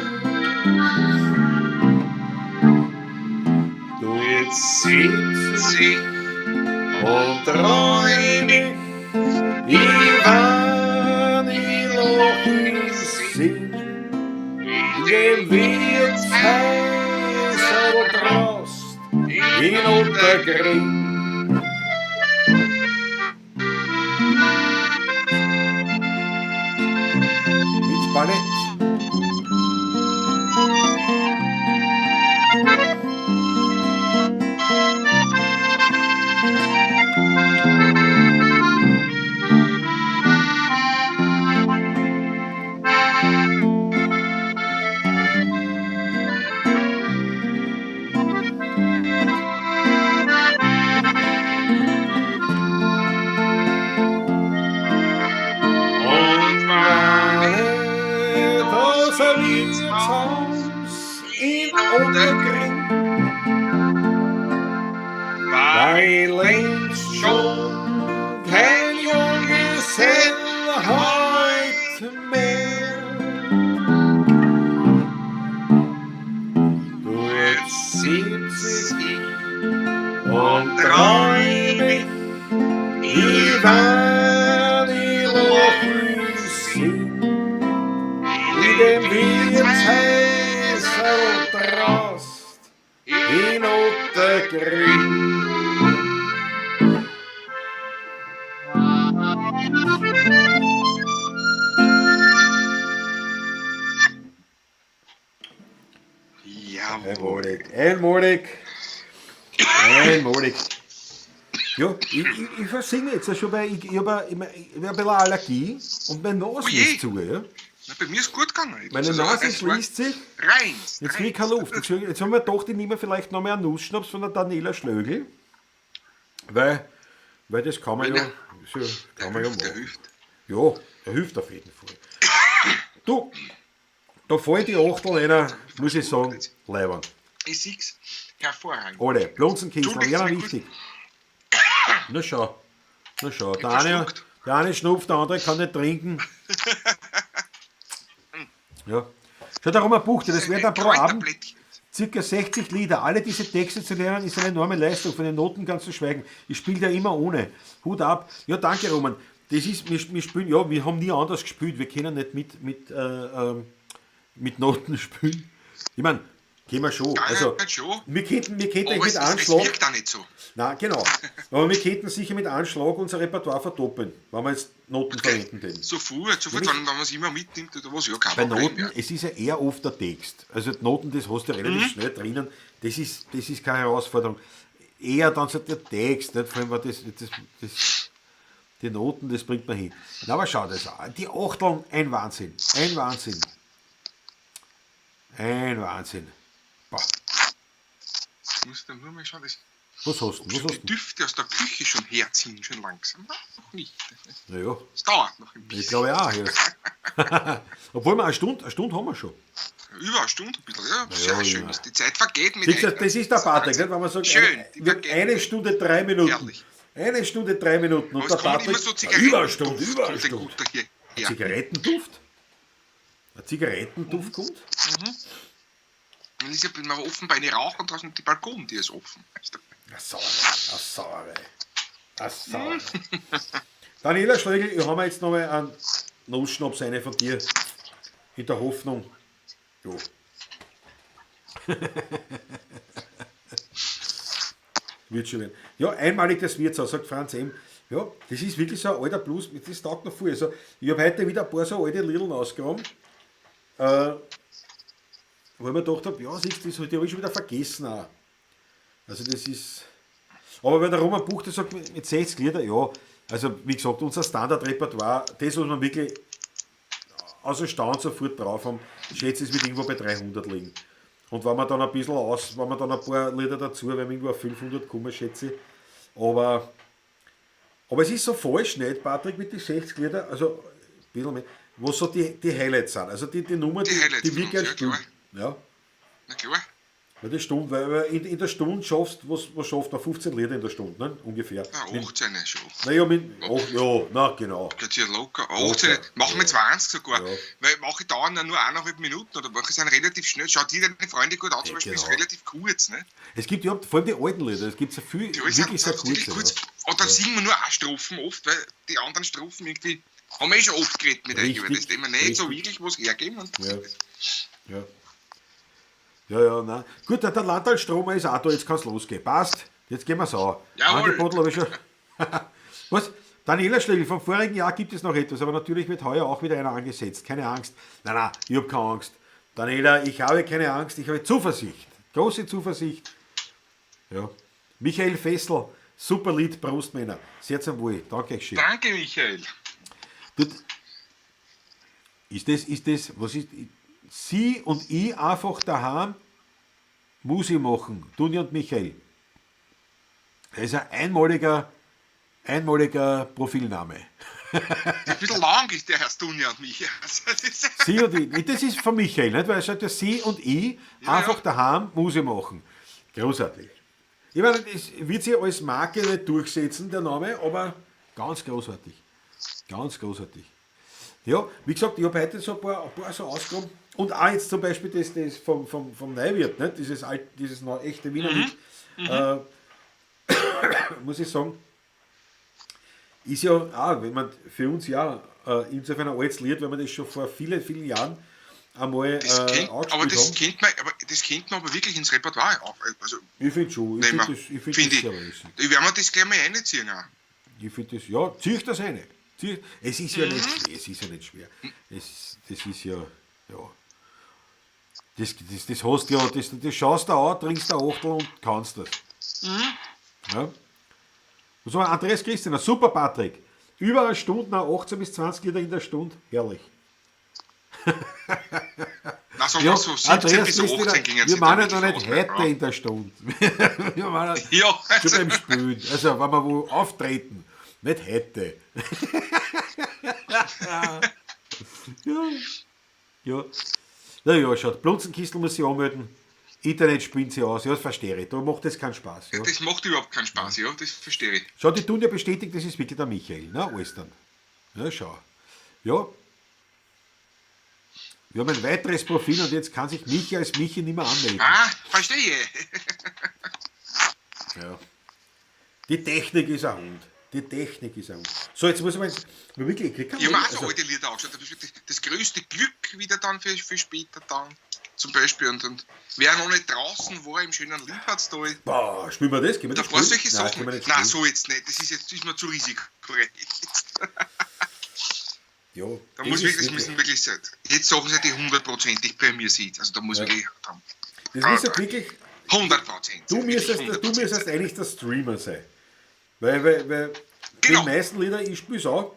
Dort sitz ich und träum ich, ich wann ich lach ich sing, in dem Wirtshäuserl draußen in Ottergring. Mit Ballett. Und Wann ich das ein Wirtshaus in Ottergring war ich längst schon kein Junggesell heut mehr. Dort sitz ich und träum ich, ich wann ich lach ich sing, in dem Wirtshäuserl draußen in Ottergring. Jawohl. Einmalig, einmalig, einmalig. Ja, ich versinge jetzt schon, weil ich hab ich mein, ich hab ein bisschen Allergie und meine Nase Oje. ist zu. Ja? Na, bei mir ist gut gegangen. Meine Also, Nase es war schließt sich, Rein. jetzt krieg ich keine Luft. Jetzt haben wir gedacht, ich nehme vielleicht noch mehr einen Nussschnaps von der Daniela Schlögl, weil das kann man ja, so, kann man ja Der machen. hilft. Ja, der hilft auf jeden Fall. Du, da fallen die Achtel einer, muss ich sagen, leiwand. Ich sieh's. Hervorragend. Alle, Blunzenkistel, Entschuldigung, wäre ich- wichtig. Na schau, na schau. Der verschluckt. eine schnupft, der andere kann nicht trinken. Ja. Schau, der Roman Buchter, das wären dann pro Abend Kräuterblättchen. circa 60 Lieder. Alle diese Texte zu lernen, ist eine enorme Leistung. Von den Noten ganz zu schweigen. Ich spiele ja immer ohne. Hut ab. Ja, danke, Roman. Das ist, wir spielen, ja, wir haben nie anders gespielt. Wir können nicht mit Noten spielen. Ich meine, können wir schon. Ja, Also, ja, schon. wir könnten Aber mit es Anschlag. wirkt auch nicht so. Nein, genau. Aber wir könnten sicher mit Anschlag unser Repertoire verdoppeln, wenn wir jetzt Noten verwenden würden. Sofort, sofort, wenn man es immer mitnimmt oder was, ja, kein Bei Problem. Noten, Ja. es ist ja eher oft der Text. Also die Noten, das hast du ja relativ schnell drinnen. Das ist keine Herausforderung. Eher dann so der Text, nicht? Vor allem, weil die Noten, das bringt man hin. Na, aber schau, die Achteln, ein Wahnsinn. Ein Wahnsinn. Ein Wahnsinn. Boah, Ich muss dann nur mal schauen, dass was hast du denn? schon Was die hast du denn? Düfte aus der Küche schon herziehen, schon langsam. Na, noch nicht. Naja, Es dauert noch ein ich bisschen. glaube auch. Ja. Obwohl wir eine Stunde haben wir schon. Über eine Stunde ein bisschen, ja. Sehr ja. schön. Die Zeit vergeht mit Siehst du, euch. das ist der Patrick, nicht? Wenn man sagt, Schön, die vergeht. eine Stunde, 3 Minuten. Herrlich. 1 Stunde, 3 Minuten. Und Aber der es kommen Patrick, immer so über eine Stunde, Zigarettenduft über eine kommt ein Stunde. guter hier. Ja. Zigarettenduft? Ein Zigarettenduft kommt? Dann ist ja wenn man offen bei einer Rauch und draußen die Balkon, die ist offen. Weißt du? Eine Sauerei, eine Sauerei. Eine Sauerei. Daniela Schlögl, ich habe mir jetzt nochmal einen Nussschnaps eine von dir. In der Hoffnung. Jo. Wird schon werden. Ja, einmalig das Wirtshaus, sagt Franz M. Ja, das ist wirklich so ein alter Blues, das taugt noch viel. Also, ich habe heute wieder ein paar so alte Liedl ausgegraben, wo ich mir gedacht habe, ja, siehst du, das habe ich schon wieder vergessen auch. Also das ist... Aber wenn der Roman Buchter sagt, mit 60 Lieder, ja, also wie gesagt, unser Standardrepertoire, das, was wir wirklich aus dem Stand sofort drauf haben, ich schätze, es wird irgendwo bei 300 liegen. Und wenn wir dann ein bisschen aus, wenn wir dann ein paar Lieder dazu, wenn wir irgendwo auf 500 kommen, schätze ich. Aber es ist so falsch nicht, Patrick, mit den 60 Lieder, also ein bisschen mehr, was so die Highlights sind. Also die Nummer, Die Highlights die wir von gerne uns, ja, spielen. Ja. Na klar. Weil die Stunde, weil in der Stunde schaffst, was schafft man? 15 Lieder in der Stunde, ne? Ungefähr. Na, 18 schon. Naja, mit, oh, ja, na genau. Geht ja locker. 18, locker. Machen wir 20 sogar. Ja. Weil mache ich dauern nur 1,5 Minuten oder mache ich es relativ schnell. Schau dir deine Freunde gut an, zum Beispiel, genau. Ist relativ kurz. Ne? Es gibt ja vor allem die alten Lieder, es gibt so viel, die wirklich sehr kurze. Kurz. Ja. Und dann singen wir nur eine Strophen oft, weil die anderen Strophen irgendwie, haben wir eh schon oft geredet mit euch über das Thema, nicht so wirklich was hergeben. Und ja. Ja. Ja, ja, nein. Gut, der Landtalstromer ist auch da, jetzt kann es losgehen. Passt, jetzt gehen wir's an. Angebot habe ich schon. Was? Daniela Schlegel, vom vorigen Jahr gibt es noch etwas, aber natürlich wird heuer auch wieder einer angesetzt. Keine Angst. Nein, nein, ich habe keine Angst. Daniela, ich habe keine Angst, ich habe Zuversicht. Große Zuversicht. Ja. Michael Fessel, super Lied, Brustmänner. Sehr zum Wohl. Danke schön. Danke, Michael. Gut. Ist das, was ist, Sie und ich einfach daheim Musik machen, Dunja und Michael. Das ist ein einmaliger Profilname. Ein bisschen lang ist der Herr Dunja und Michael. Sie und ich, das ist von Michael, nicht? Weil er sagt ja, Sie und ich einfach daheim Musik machen. Großartig. Ich meine, das wird sich als Marke nicht durchsetzen, der Name, aber ganz großartig. Ganz großartig. Ja, wie gesagt, ich habe heute so ein paar so ausgegraben. Und auch jetzt zum Beispiel das vom Neuwirt, nicht? Dieses, dieses echte Wiener Lied, muss ich sagen, ist ja auch, wenn man für uns ja insofern ein altes Lied, weil man das schon vor vielen, vielen Jahren einmal angespielt haben. Das kennt man aber wirklich ins Repertoire auch. Also, ich finde schon, ich find das sehr lässig. Ich werde mir das gleich mal reinziehen auch. Ich finde das, ja, zieh ich das rein. Es ist ja nicht schwer, es ist ja nicht schwer. Das ist ja, ja. Das hast ja, das schaust du an, trinkst du Achtel und kannst das. Mhm. Ja. So, Andreas Christina, super Patrick. Über eine Stunde, nach 18 bis 20 Liter in der Stunde, herrlich. Na, sagen wir so, 17 Andreas bis 18 gingen. Wir meinen noch nicht heute in der Stunde. Wir meinen ja, schon beim Spielen. Also, wenn wir wo auftreten. Nicht heute. Ja. Ja. Naja, schaut, Blunzenkistel muss sich anmelden. Internet spinnt sie aus. Ja, das verstehe ich. Da macht das keinen Spaß. Ja. Das macht überhaupt keinen Spaß, ja, das verstehe ich. Schau, die Dunja bestätigt, das ist wirklich der Michael. Na, alles dann. Ja, schau. Ja. Wir haben ein weiteres Profil und jetzt kann sich Michi als Michi nicht mehr anmelden. Ah, verstehe. Ja. Die Technik ist ein Hund. Die Technik ist ein Hund. So, jetzt muss ich mal wirklich. Ich habe auch so alte Lieder angeschaut. Das größte Glück wieder dann für später dann. Zum Beispiel. Und wer noch nicht draußen war im schönen Liebhardstal. Boah, spielen wir das? Können wir das spielen? Solche Sachen. Nein, nein, so jetzt nicht. Das ist jetzt ist mir zu risikoreich. Ja, da muss wirklich, das müssen wirklich sein. Jetzt sagen sie, die 100%ig bei mir sieht. Also da muss wirklich. Da, das muss ja wirklich. 100%. Du müsstest eigentlich der Streamer sein. Weil genau. Die meisten Lieder, ich spiele es auch.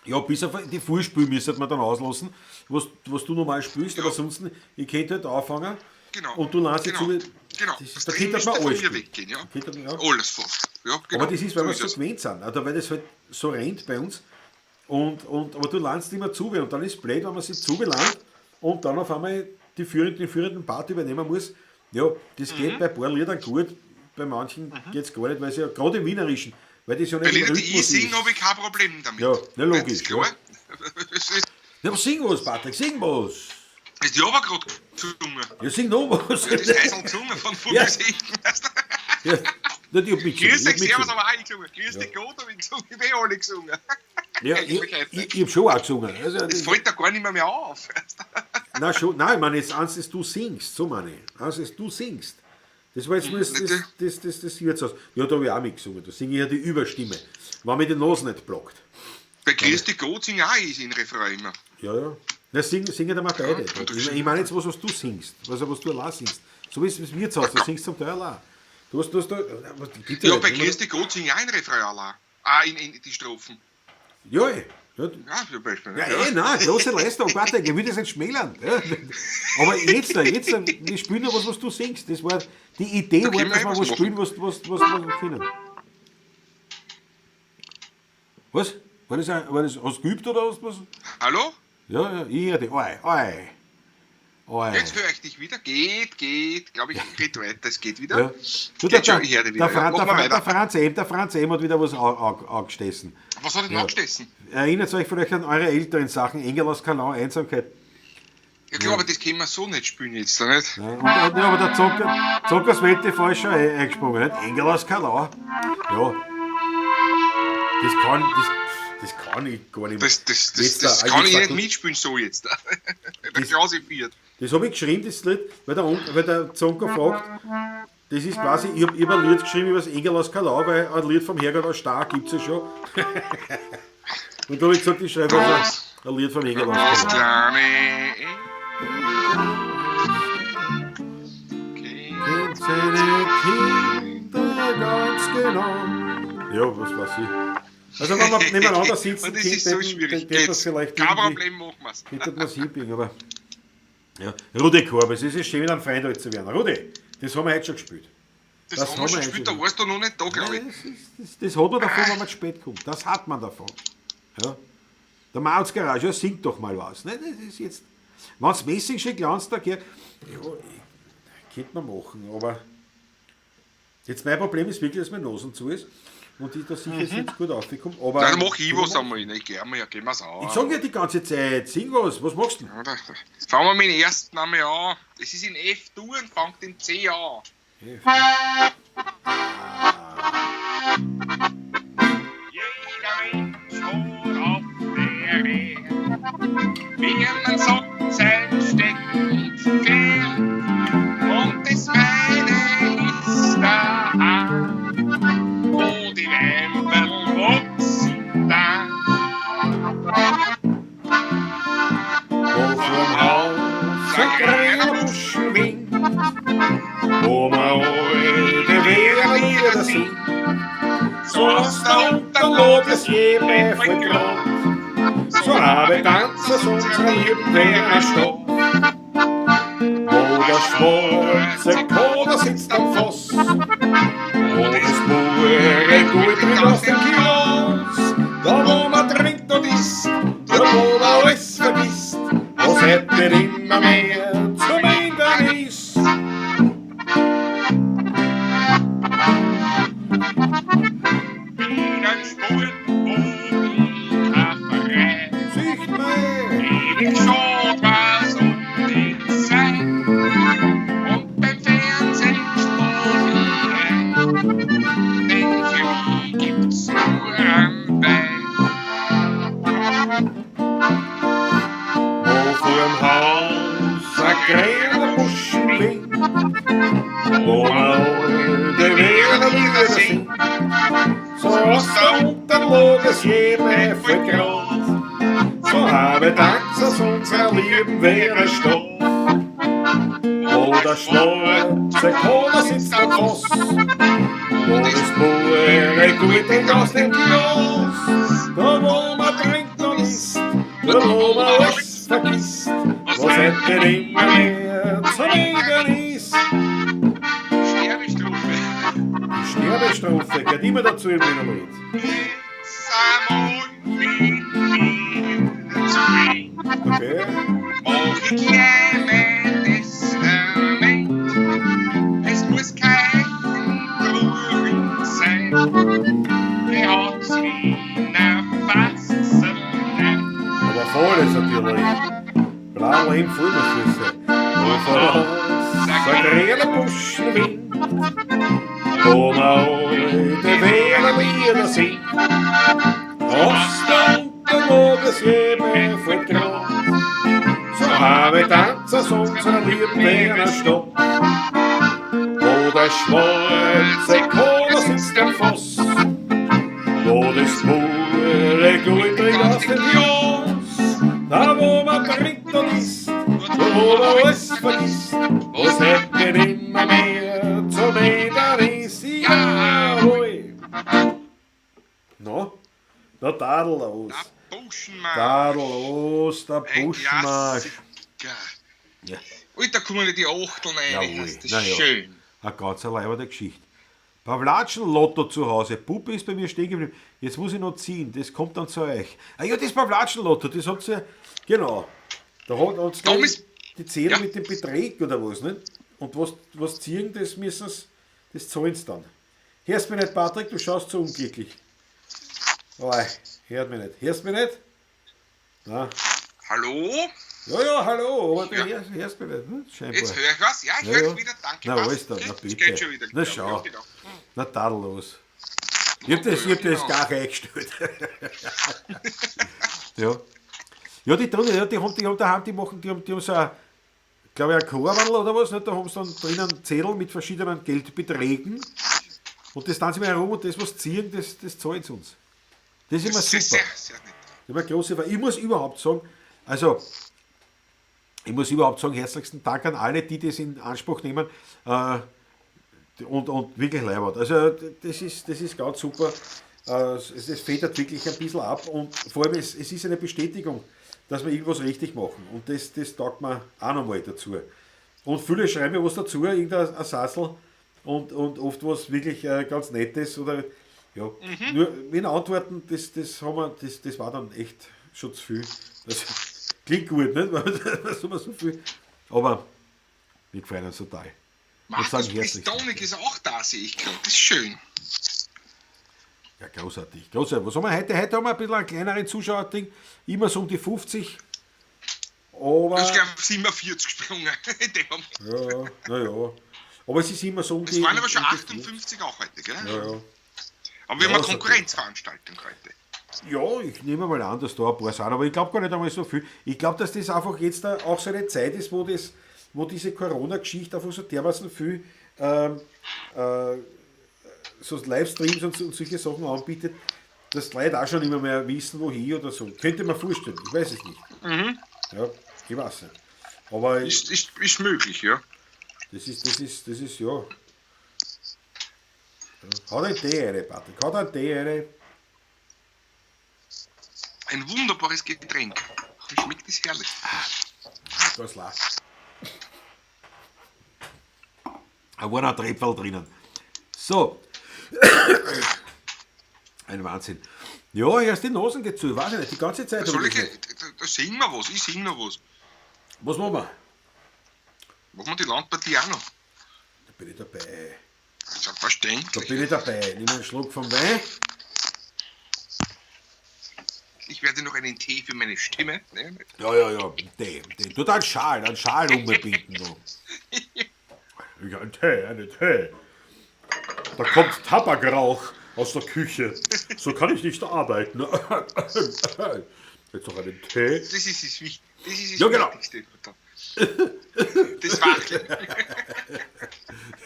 Ja, bis auf die Vorspiel müsste man dann auslassen, was du normal spielst, ja. Aber sonst, ich könnte halt anfangen. Genau. Und du lässt genau. zu. Genau. Das, da könnte man alles weggehen, ja. Könnte, ja. Alles fast. Ja, genau. Aber das ist, weil so wir so gewöhnt sind, oder weil das halt so rennt bei uns. Aber du lernst immer zu und dann ist es blöd, wenn man sich zugelernt und dann auf einmal den führenden Part übernehmen muss. Ja, das geht bei ein paar Liedern gut, bei manchen geht es gar nicht, weil sie ja gerade im Wienerischen, weil das ja nicht bei Liedern, die ich singe, habe ich kein Problem damit. Ja, na logisch. Das ist klar. Ja. Ja, aber sing was, Patrick, sing was. Ich habe gerade gesungen. Ja, sing noch was. Ja, das Häusl gesungen von vorn bis hinten. Ja, ich hab mitgesungen. Grüß dich, servus, aber auch ich gesungen. Grüß dich Gott, hab ich gesungen. Ich hab eh alle gesungen. Ja, ich hab schon auch gesungen. Also, das fällt da gar nicht mehr auf. Nein, schon, nein, ich meine, jetzt, eins ist, du singst, so meine ich. Eins ist, du singst. Das war jetzt nur das Wirtshaus. Ja, da habe ich auch mitgesungen. Da singe ich ja die Überstimme. Wenn mir die Nase nicht blockt. Bei Grüß dich Gott singe ich auch in Refrain immer. Ja, ja. Na, singen wir beide. Ja, ich meine jetzt was, was du singst. Was du allein singst. So wie es im Wirtshaus, du singst zum Teil allein. Du hast da. Was, gibt's ja, bei Grüß dich Gott singe ich auch in Refrain allein. Auch in die Strophen. Ja, eh. Ja, zum Beispiel. Ja, eh, nein, große Leistung, warte, ich will das nicht schmälern. Ja. Aber jetzt, wir spielen noch was, was du singst. Das war die Idee, war, dass wir was spielen, was wir können. Was? War das, hast du geübt oder was? Hallo? Ja, ja, ich höre dich. Oi, oi. Oi. Jetzt höre ich dich wieder. Geht, geht. Glaube ich, ich rede weiter. Es geht wieder. Ja. Du, der, Geht schon, ich höre dich wieder. der, Fran, Ja, der, machen wir Fran, der, weiter. Franz M, der Franz M hat wieder was angestessen. Was hat er denn Ja. angestessen? Erinnert euch vielleicht an eure älteren Sachen, Engel aus Kalau, Einsamkeit. Ja, klar, aber das können wir so nicht spielen jetzt, nicht? Ja, und, ja, aber der Zockers Welt TV ist schon eingesprungen, nicht? Engel aus Kalau. Ja. Das kann ich gar nicht mehr. Das Jetzt da- kann jetzt ich da- nicht mitspielen so jetzt. Der Das- Klausi viert. Das habe ich geschrieben, das Lied, weil der Zonker fragt, das ist quasi, ich habe hab ein Lied geschrieben über das Engel aus Kalau, weil ein Lied vom Herrgott aus Star gibt es ja schon. Und da habe ich gesagt, ich schreibe also ein Lied vom Engel aus Das Kalau. kleine Okay. Kennt seine Kinder ganz genau. Ja, was weiß ich. Also wenn wir nebeneinander sitzen, Und das ist so könnte- schwierig. könnte man's Geht's. vielleicht Kein irgendwie- Problem, machen wir's. Könnte man es hinbiegen, aber... Ja. Rudi Korbes, es ist schön, mit einem Freund alt zu werden. Rudi, das haben wir heute schon gespielt. Das, Das haben wir haben schon wir gespielt, da schon. warst du noch nicht da, glaube ich. Das hat man davon, wenn man zu spät kommt. Das hat man davon. Ja. Der Mautz Garage, ja, singt doch mal was. Ne, das ist jetzt, wenn's Messingsche Glanztag her, ja, könnte man machen, aber jetzt mein Problem ist wirklich, dass meine Nase zu ist und ich da sicher jetzt gut aufgekommen. Aber Dann mach ich was einmal. Ne, geh mal, ja, gehen wir's an. Ich sag ja die ganze Zeit, sing was, was machst du denn? Ja, fangen wir mit dem ersten einmal an. Es ist in F-Dur und fängt in C an. Jeder Mensch hat auf der Erde, wie man sagt, sein Steckenpferd. Und das meine ist daheim, wo die Weinberl wachsen da. Wo vorm Haus ein grüner Buschen winkt, wo man alte Lieder singt. So aus der Unterlot es jedem voll grad, so habe Tanzers unserer lieben Wiener Stadt. Wo der schwarze Koder sitzt am Fass, wo das pure Gold drin aus dem Glas, da wo man trinkt und isst, da wo man alles vergisst, was hätte immer mehr zum Ändern ist. Wie ein Sport, wo ich kein Verein. Sicht mal! Ewig schad war's um die Zeit. Und beim Fernsehen schlaf ich ein. Denn für mich gibt's nur einen Wein. Wo vorm Haus ein grüner Buschen winkt, wo man alte Wiener Lieder singt, so aus der Unterlog es jedem voll grad, so habe Tanzers unserer lieben Wiener Stadt. Wo der schwarze Koder sitzt am Fass, wo das pure Gute aus dem Glas, da wo man trinkt und isst, da wo man alles vergisst, was hätte immer mehr zum Enden ist. Sterbestrophe. Die Sterbestrophe gehört immer dazu im Wiener Lied. Samon mit mir zu mir. Okay. Mach ich gleich mein Testament. Es muss kein Bruch sein. Der hat's Wiener Fassel. Aber voll ist natürlich. Blau im voll muss das sein. Wo voraus ein grüner Buschen winkt, wo man alte Wiener Lieder singt. Aus der Unterlog es jedem voll grad, so habe Tanzers unserer lieben Wiener Stadt. Wo der schwarze Kohler sitzt am Fass, wo das pure Gold trinkt aus dem Glas, da wo man trinkt und isst, da wo man alles vergisst, was hätte immer mehr zum Ändern ist. Jawohl! No, na tadel los. Der Buschenmarsch. Tadel los, der Ein Buschmarsch. Klassiker. Ja. Und da kommen die Achteln rein. Jawohl. Das ist Na ja. schön. Eine ganz leibende Geschichte. Pavlatschen-Lotto zu Hause. Puppe ist bei mir stehen geblieben. Jetzt muss ich noch ziehen. Das kommt dann zu euch. Ah ja, das Pavlatschen-Lotto, das habt ihr. Genau. Da hat uns Da ist die Zettel Ja. mit den Beträgen oder was, nicht? Und was ziehen, das müssen sie, das zahlen sie dann. Hörst mich nicht, Patrick, du schaust so unglücklich. Oi, hört mich nicht. Hörst mich nicht? Na. Hallo? Ja, ja, hallo, aber du Ja. hörst mich nicht, hm? Scheinbar. Jetzt höre ich was? Ja, ich Ja, höre ja. dich wieder. Danke, Na, passt. alles dann, Okay, na es bitte. geht schon wieder. Na Ja, schau. ja, genau. Na, tadellos. Ich hab das Genau. gar eingestellt. Ja. Ja, die drinnen, ja, die haben daheim, die machen, die haben so ein, glaube ich, ein Chorwandel oder was, nicht? Da haben sie dann drinnen Zettel mit verschiedenen Geldbeträgen. Und das tanzen wir herum und das, was ziehen, das zahlen sie uns. Das ist immer Das ist super. sehr, sehr nett. Das ist immer große. Ich muss überhaupt sagen, also, ich muss überhaupt sagen, herzlichsten Dank an alle, die das in Anspruch nehmen und wirklich leibend. Also das ist ganz super. Es federt wirklich ein bisschen ab und vor allem es ist eine Bestätigung, dass wir irgendwas richtig machen. Und das taugt mir auch nochmal dazu. Und viele schreiben mir was dazu, irgendein Sassel und oft was wirklich ganz Nettes oder ja. Nur wenn Antworten, das haben wir, das war dann echt schon zu viel. Das klingt gut, nicht? Das haben wir so viel. Aber wir gefallen uns total. Markus sagen herzlich Pistonik ist auch da, sehe ich gerade. Das ist schön. Ja, großartig. Großartig. Was haben wir heute? Heute haben wir ein bisschen einen kleineren Zuschauerding. Immer so um die 50. Aber. Das ist gleich auf 47 gesprungen. In dem Moment. Ja, naja. Aber es ist immer so um Es die. waren aber schon um die 50. 58 auch heute, gell? Ja, ja. Aber wir Ja, haben eine so Konkurrenzveranstaltung heute. Ja, ich nehme mal an, dass da ein paar sind, aber ich glaube gar nicht einmal so viel. Ich glaube, dass das einfach jetzt da auch so eine Zeit ist, wo diese Corona-Geschichte einfach so dermaßen viel so Livestreams und solche Sachen anbietet, dass die Leute auch schon immer mehr wissen, wohin oder so. Könnte man vorstellen, ich weiß es nicht. Ja, ich weiß nicht. Aber Ist möglich, ja. das ist, ja. Ja. Haut einen Tee rein, Patrick, haut einen Tee rein. Ein wunderbares Getränk. Wie schmeckt das herrlich. Das lacht. Da war noch ein Tröpfel drinnen. So. Ein Wahnsinn. Ja, erst die Nasen geht zu. Ich weiß nicht, die ganze Zeit. hab Soll ich ich, das nicht. da singen wir was, ich sing noch was. Was machen wir? Machen wir die Landpartie auch noch. Da bin ich dabei. Da Selbstverständlich. bin ich dabei. Nimm einen Schluck vom Wein. Ich werde noch einen Tee für meine Stimme. Ne? Ja, ja, ja. Tee, Tee. Tu da einen Schal umbinden noch. Ja, einen Tee, einen Tee. Da kommt Tabakrauch aus der Küche. So kann ich nicht arbeiten. Jetzt noch einen Tee. Das ist das, Wicht- das, ist das Ja, genau. Wichtigste. Das Wacheln.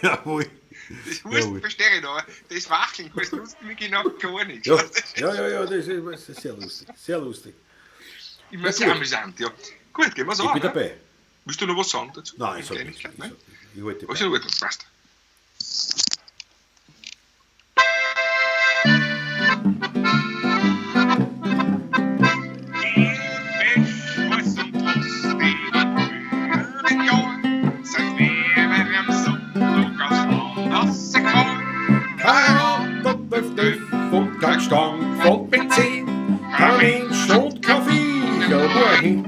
Jawohl. Das Wurst, Jawohl. verstehe ich noch. aber Das Wacheln, das nutzt mir genau gar nichts. Ja, ja, ja, ja, das ist sehr lustig. Sehr lustig. Immer sehr gut. amüsant, ja. Gut, gehen wir's Ich an. bin ne? dabei. Willst du noch was sagen dazu? Nein, ich sag nichts. Kleinigkeit, Ich, ne? sag nichts. Ich halte Alles bei. in Ordnung, passt. Kein Auto, Döf, Döf und kein Stank von Benzin. Kein Mensch und kein Viecher, wohin?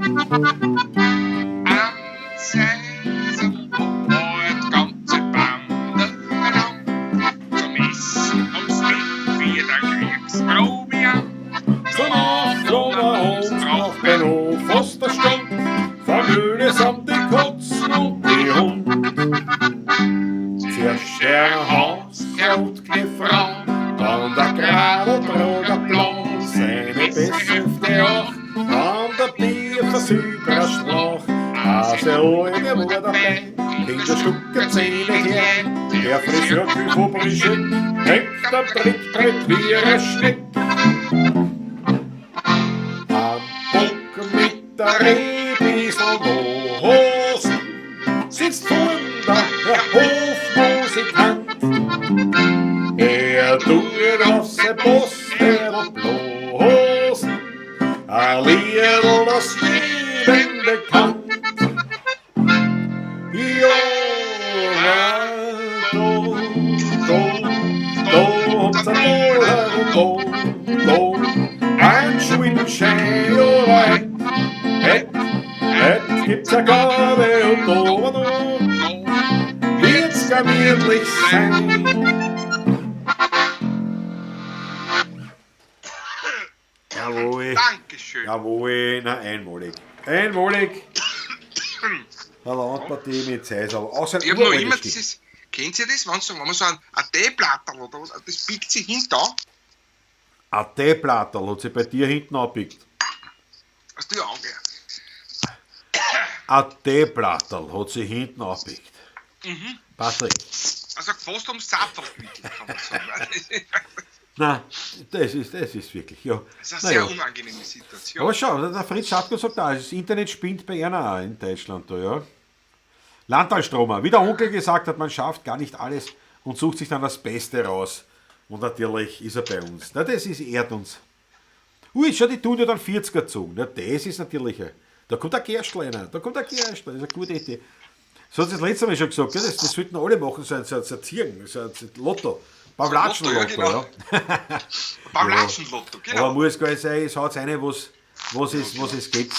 Zum Aufkommen uns auf Benno fast der Stund. Vermöhne samt die Kotzen und die Hund. Zuerst der Haus und die Frau, dann der Gradl trug ein Blau, seine Besshälfte auch, dann der Bier versüberer Schlauch. Hase alte war dabei, Kinderstucker Zähne her, der Friseur von Brigitte hängt am Trittbrett wie ein Schnitt. Am Bock mit der Rehbiesel Hosen sitzt vorn der Herr Hofmusikant. Er tut auf sein Poster bloßen, ein Liedl, das jedem bekannt. Ja, da, da, da, da, da, da, ein Schwindschein, ja, et, et, gibt's ja gar nicht. Jawohl. Dankeschön. Jawohl, na einmalig. Einmalig. Eine Landpartie mit Seisal. Außer Ich habe noch immer dieses, kennt ihr das, wenn, so, wenn man so ein Teeblatterl oder was, das biegt sich hinten an. Ein Teeblatterl hat sich bei dir hinten abbiegt. Aus die Augen. Ein Teeblatterl hat sich hinten abbiegt. Mhm. Patrick. Also fast ums Zapferl gewickelt, kann man sagen. Nein, das ist wirklich, ja. Das ist eine sehr unangenehme Situation. Aber schau, der Fritz Schatko sagt auch, das Internet spinnt bei einer auch in Deutschland da, ja. Landtalstromer, wie der Onkel gesagt hat, man schafft gar nicht alles und sucht sich dann das Beste raus. Und natürlich ist er bei uns. Na, das ist, ehrt uns. Ui, schau, die tun ja dann 40er gezogen. Na, das ist natürlich, da kommt der Gerstl rein, da kommt der Gerstl, das ist eine gute Idee. So hat es das letzte Mal schon gesagt, gell? Das sollten alle machen, so ein Zirken, so ein Lotto. Pawlatschen-Lotto, ja. Ja. Pawlatschen-Lotto, genau. Aber muss gar nicht sein, es hat eine, was es gibt.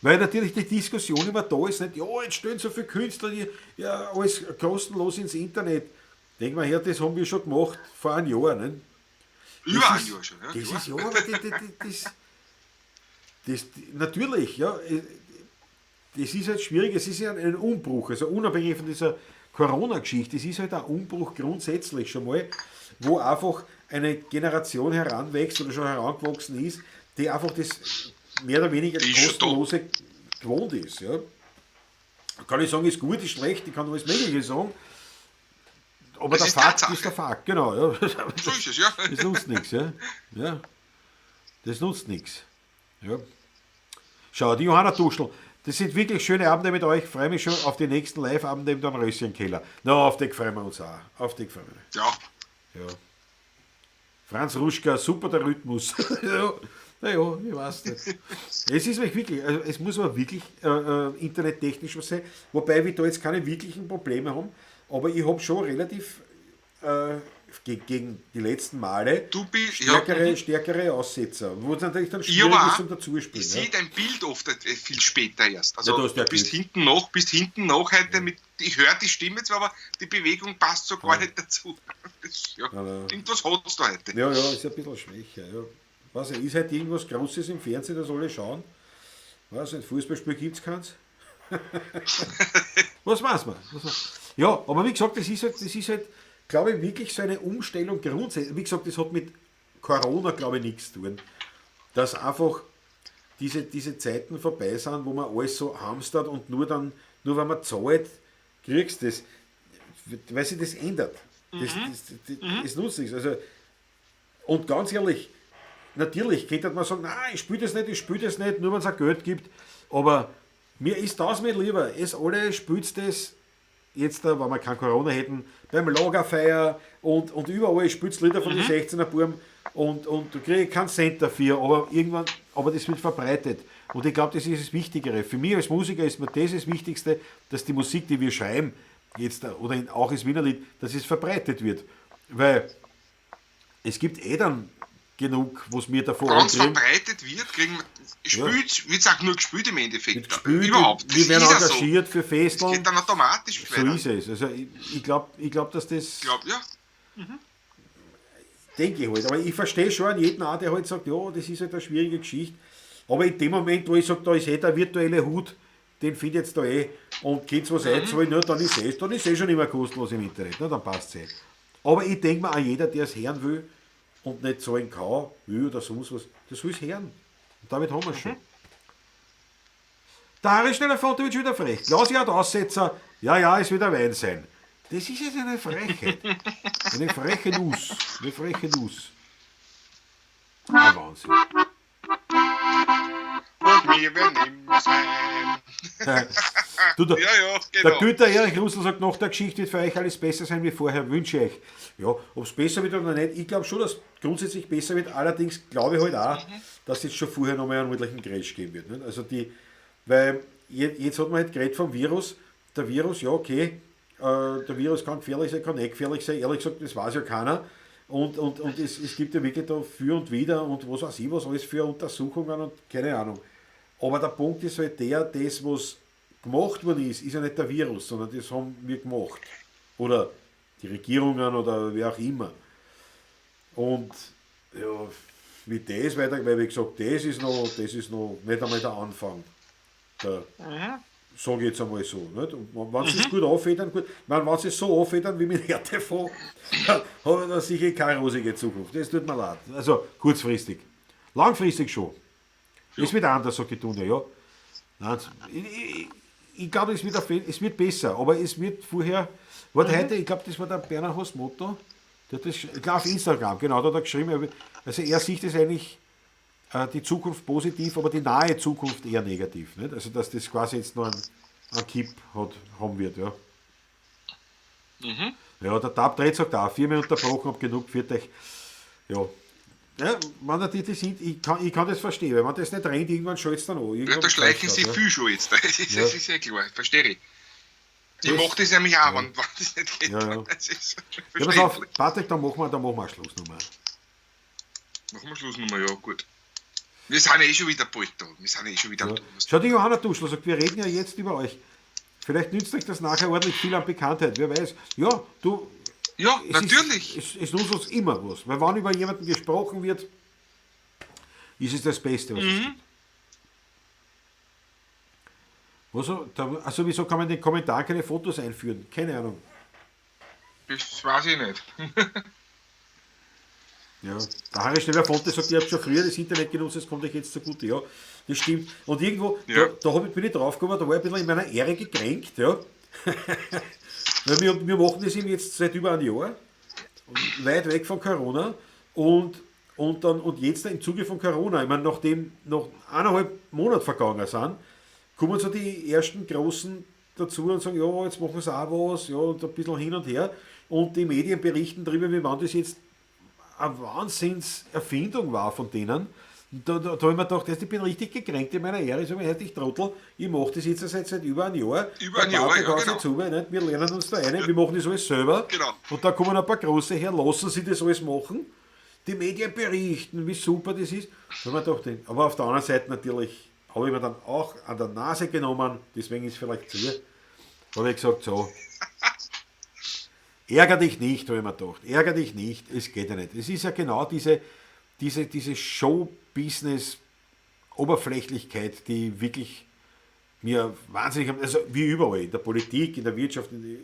Weil natürlich die Diskussion immer da ist, nicht, ja, jetzt stehen so viele Künstler, die ja, alles kostenlos ins Internet. Denk mal her, das haben wir schon gemacht vor einem Jahr. Nicht? Über ein Jahr schon, ja. Das ist ja, aber das, natürlich, ja, das ist halt schwierig, es ist ja ein Umbruch, also unabhängig von dieser Corona-Geschichte, es ist halt ein Umbruch grundsätzlich schon mal, wo einfach eine Generation heranwächst oder schon herangewachsen ist, die einfach das mehr oder weniger kostenlose gewohnt ist. Ja. Kann ich sagen, ist gut, ist schlecht, ich kann alles Mögliche sagen, aber der Fakt ist der Fakt, genau. Ja. So ist es, ja. Das nutzt nichts, ja. Ja. Das nutzt nichts. Ja. Schau, die Johanna Duschl, das sind wirklich schöne Abende mit euch. Freue mich schon auf die nächsten Live-Abende im Dornröschenkeller. Na, auf die freuen wir uns auch. Auf die freuen wir uns. Ja. Ja. Franz Ruschka, super der Rhythmus. Ja. Naja, ich weiß nicht. Es ist wirklich, also es muss aber wirklich internettechnisch was sein, wobei wir da jetzt keine wirklichen Probleme haben, aber ich habe schon relativ gegen die letzten Male stärkere Aussetzer, wo es natürlich dann schwierig ist zum Dazuspielen. Ich sehe dein Bild oft viel später erst. Also ja, du bist hinten noch heute, ja. Mit, ich höre die Stimme zwar, aber die Bewegung passt so gar nicht dazu. Das, ja. Ja, ja. Irgendwas hat's da heute. Ja, ja, ist ein bisschen schwächer. Ja. Weiß nicht, ist halt irgendwas Großes im Fernsehen, das alle schauen? Weiß nicht, Fußballspiel gibt es keins. Was weiß man? Ja, aber wie gesagt, das ist halt, glaube ich, wirklich so eine Umstellung grundsätzlich. Wie gesagt, das hat mit Corona, glaube ich, nichts zu tun. Dass einfach diese Zeiten vorbei sind, wo man alles so hamstert und nur wenn man zahlt, kriegst du das. Weil sich das ändert. Das nutzt nichts. Also, und ganz ehrlich, natürlich könnte man sagen, nein, ich spiele das nicht, nur wenn es auch Geld gibt. Aber mir ist das nicht lieber. Es alle spielt das jetzt, wenn wir kein Corona hätten, beim Lagerfeuer und überall spielt Lieder von den 16er Buben und du kriegst keinen Cent dafür, aber irgendwann, aber das wird verbreitet. Und ich glaube, das ist das Wichtigere. Für mich als Musiker ist mir das Wichtigste, dass die Musik, die wir schreiben, jetzt, oder auch das Wienerlied, dass es verbreitet wird. Weil es gibt eh dann genug, was mir davor Wenn es verbreitet wird, kriegen wir gespielt, ja. Wird es auch nur gespielt im Endeffekt. Gespielt, überhaupt. Wir werden engagiert so für Festeln. Das geht dann automatisch So ist es. Also ich glaub, dass das... Ich glaube, ja. Mhm. Denke ich halt. Aber ich verstehe schon an jeden auch, der halt sagt, ja, das ist halt eine schwierige Geschichte. Aber in dem Moment, wo ich sage, da ist eh der virtuelle Hut, den finde ich jetzt da eh und könnt was einzahlen, ne, dann ist eh schon immer kostenlos im Internet, ne, dann passt es eh. Aber ich denke mir auch, jeder, der es hören will und nicht zahlen kann, will oder sonst was, das soll es hören. Und damit haben wir es schon. Der Harry Schneller-Vater wird schon wieder frech. Klausi hat Aussetzer, ja, es wird ein Wein sein. Das ist jetzt eine Frechheit. Eine freche Nuss. Eine freche Nuss. Ah, Wahnsinn. Und wir werden immer sein. Du, der, ja, genau. Der Güter Erich Russell sagt, nach der Geschichte wird für euch alles besser sein wie vorher, wünsche ich euch. Ja, ob es besser wird oder nicht, ich glaube schon, dass es grundsätzlich besser wird. Allerdings glaube ich halt auch, dass es jetzt schon vorher nochmal einen ordentlichen Crash geben wird. Nicht? Also die, weil jetzt hat man halt geredet vom Virus. Der Virus, ja okay, der Virus kann gefährlich sein, kann nicht gefährlich sein. Ehrlich gesagt, das weiß ja keiner. Und es gibt ja wirklich da für und wider und was weiß ich was alles für Untersuchungen und keine Ahnung. Aber der Punkt ist halt der, das, was gemacht worden ist, ist ja nicht der Virus, sondern das haben wir gemacht. Oder die Regierungen oder wer auch immer. Und ja, wie das weiter, weil wie gesagt, das ist noch nicht einmal der Anfang. Der, sage ich jetzt einmal so. Nicht? Und wenn sie es gut auffedern, gut, ich meine, wenn sie es so auffedern wie mit RTV, habe ich da sicher keine rosige Zukunft. Das tut mir leid. Also kurzfristig. Langfristig schon. Es wird anders, sagt die Dunja, ja. Nein, ich glaube, es wird besser, aber es wird vorher, warte, heute, ich glaube, das war der Bernhard Hosmotto, der hat das, ich glaube auf Instagram, genau, da hat er geschrieben, also er sieht es eigentlich, die Zukunft positiv, aber die nahe Zukunft eher negativ. Nicht? Also, dass das quasi jetzt noch einen Kipp haben wird, ja. Ja, der Tab 3 sagt auch, Firma unterbrochen, hab genug, pfiat euch. Ja. Ja, wenn die das sind, ich kann das verstehen, weil wenn das nicht rennt, irgendwann schaltet es dann an. Ja, Irgendwann da schleichen schalt's sie an, ja. viel schon jetzt. Das ist ja klar, verstehe ich. Ich mache das nämlich auch, wenn das nicht geht. Ja. Das ist Ja, pass auf, verständlich. Patrick, dann machen wir eine Schlussnummer. Machen wir Schlussnummer, ja, gut. Wir sind eh schon wieder bald da. Wir sind eh schon wieder da. Schau, die Johanna Duschler sagt, wir reden ja jetzt über euch. Vielleicht nützt euch das nachher ordentlich viel an Bekanntheit, wer weiß. Ja, du, Ja, es natürlich. Ist, es nutzt uns immer was. Weil wenn über jemanden gesprochen wird, ist es das Beste, was es gibt. Was, da, also wieso kann man in den Kommentaren keine Fotos einführen? Keine Ahnung. Das weiß ich nicht. Ja, der Harry Schneller Fonte sagt, ich habe schon früher das Internet genutzt, das kommt euch jetzt zugute. Ja, das stimmt. Und irgendwo, da bin ich draufgekommen, da war ich ein bisschen in meiner Ehre gekränkt. Ja. Weil wir machen das eben jetzt seit über einem Jahr, weit weg von Corona. Und jetzt im Zuge von Corona, ich meine, nachdem noch 1,5 Monate vergangen sind, kommen so die ersten Großen dazu und sagen, ja, jetzt machen sie auch was, ja, und ein bisschen hin und her. Und die Medien berichten darüber, wie man das jetzt eine Wahnsinnserfindung war von denen. Und da habe ich mir gedacht, ich bin richtig gekränkt in meiner Ehre. Ich sage mir, ich Trottel, ich mache das jetzt seit über einem Jahr. Über ein Der Jahr, Patrick ja, haut sich genau. zu, nicht? Wir lernen uns da eine, wir machen das alles selber. Und da kommen ein paar Große her, lassen sie das alles machen. Die Medien berichten, wie super das ist. Da habe ich mir gedacht, aber auf der anderen Seite natürlich habe ich mir dann auch an der Nase genommen, deswegen ist es vielleicht zu, habe ich gesagt, so, ärger dich nicht, habe ich mir gedacht, ärger dich nicht, es geht ja nicht. Es ist ja genau diese Show-Business-Oberflächlichkeit, die wirklich mir wahnsinnig, also wie überall, in der Politik, in der Wirtschaft, in der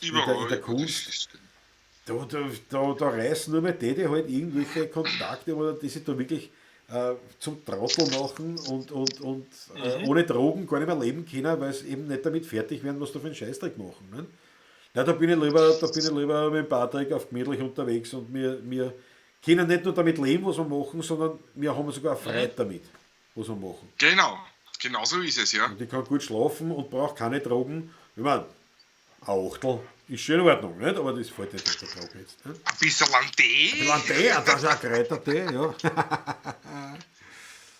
Überall. Kunst, da reißen nur mehr die, die halt irgendwelche Kontakte oder die sich da wirklich zum Trottel machen und ohne Drogen gar nicht mehr leben können, weil sie eben nicht damit fertig werden, was da für einen Scheißdreck machen. Ne? Ja, da bin ich lieber mit Patrick auf gemütlich unterwegs und wir können nicht nur damit leben, was wir machen, sondern wir haben sogar Freude damit, was wir machen. Genau, genau so ist es, ja. Und ich kann gut schlafen und brauche keine Drogen. Ich meine, ein Achtel ist schon in Ordnung, nicht? Aber das fällt nicht unter Drogen jetzt. Ne? Ein bisschen an Tee. Ein bisschen an Tee, das ist auch Kräutertee, ja.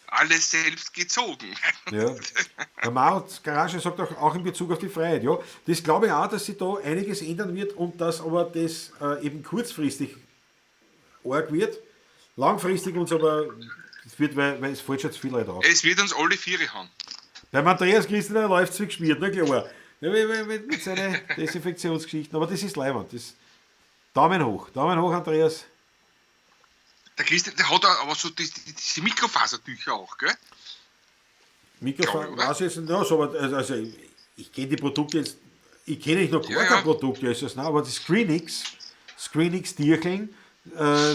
Alles selbst gezogen. Ja. Der Maut Garage sagt auch in Bezug auf die Freiheit, ja. Das glaube ich auch, dass sich da einiges ändern wird und dass aber das eben kurzfristig arg wird. Langfristig uns aber, es wird, weil es fällt schon zu viel Leute auf. Es wird uns alle Viere haben. Beim Andreas Christina läuft es wie geschmiert, ne, klar. Ja, mit seinen Desinfektionsgeschichten. Aber das ist leiwand. Das, Daumen hoch, Andreas. Der Christian, der hat auch aber so diese Mikrofasertücher auch, gell? Mikrofaser, Glaub ich, oder? weiß ich jetzt nicht, ja, so, aber, also ich kenne die Produkte jetzt, ich kenne nicht noch gar kein Produkt, ja, ist das, nein, aber die Screenix Tiercheln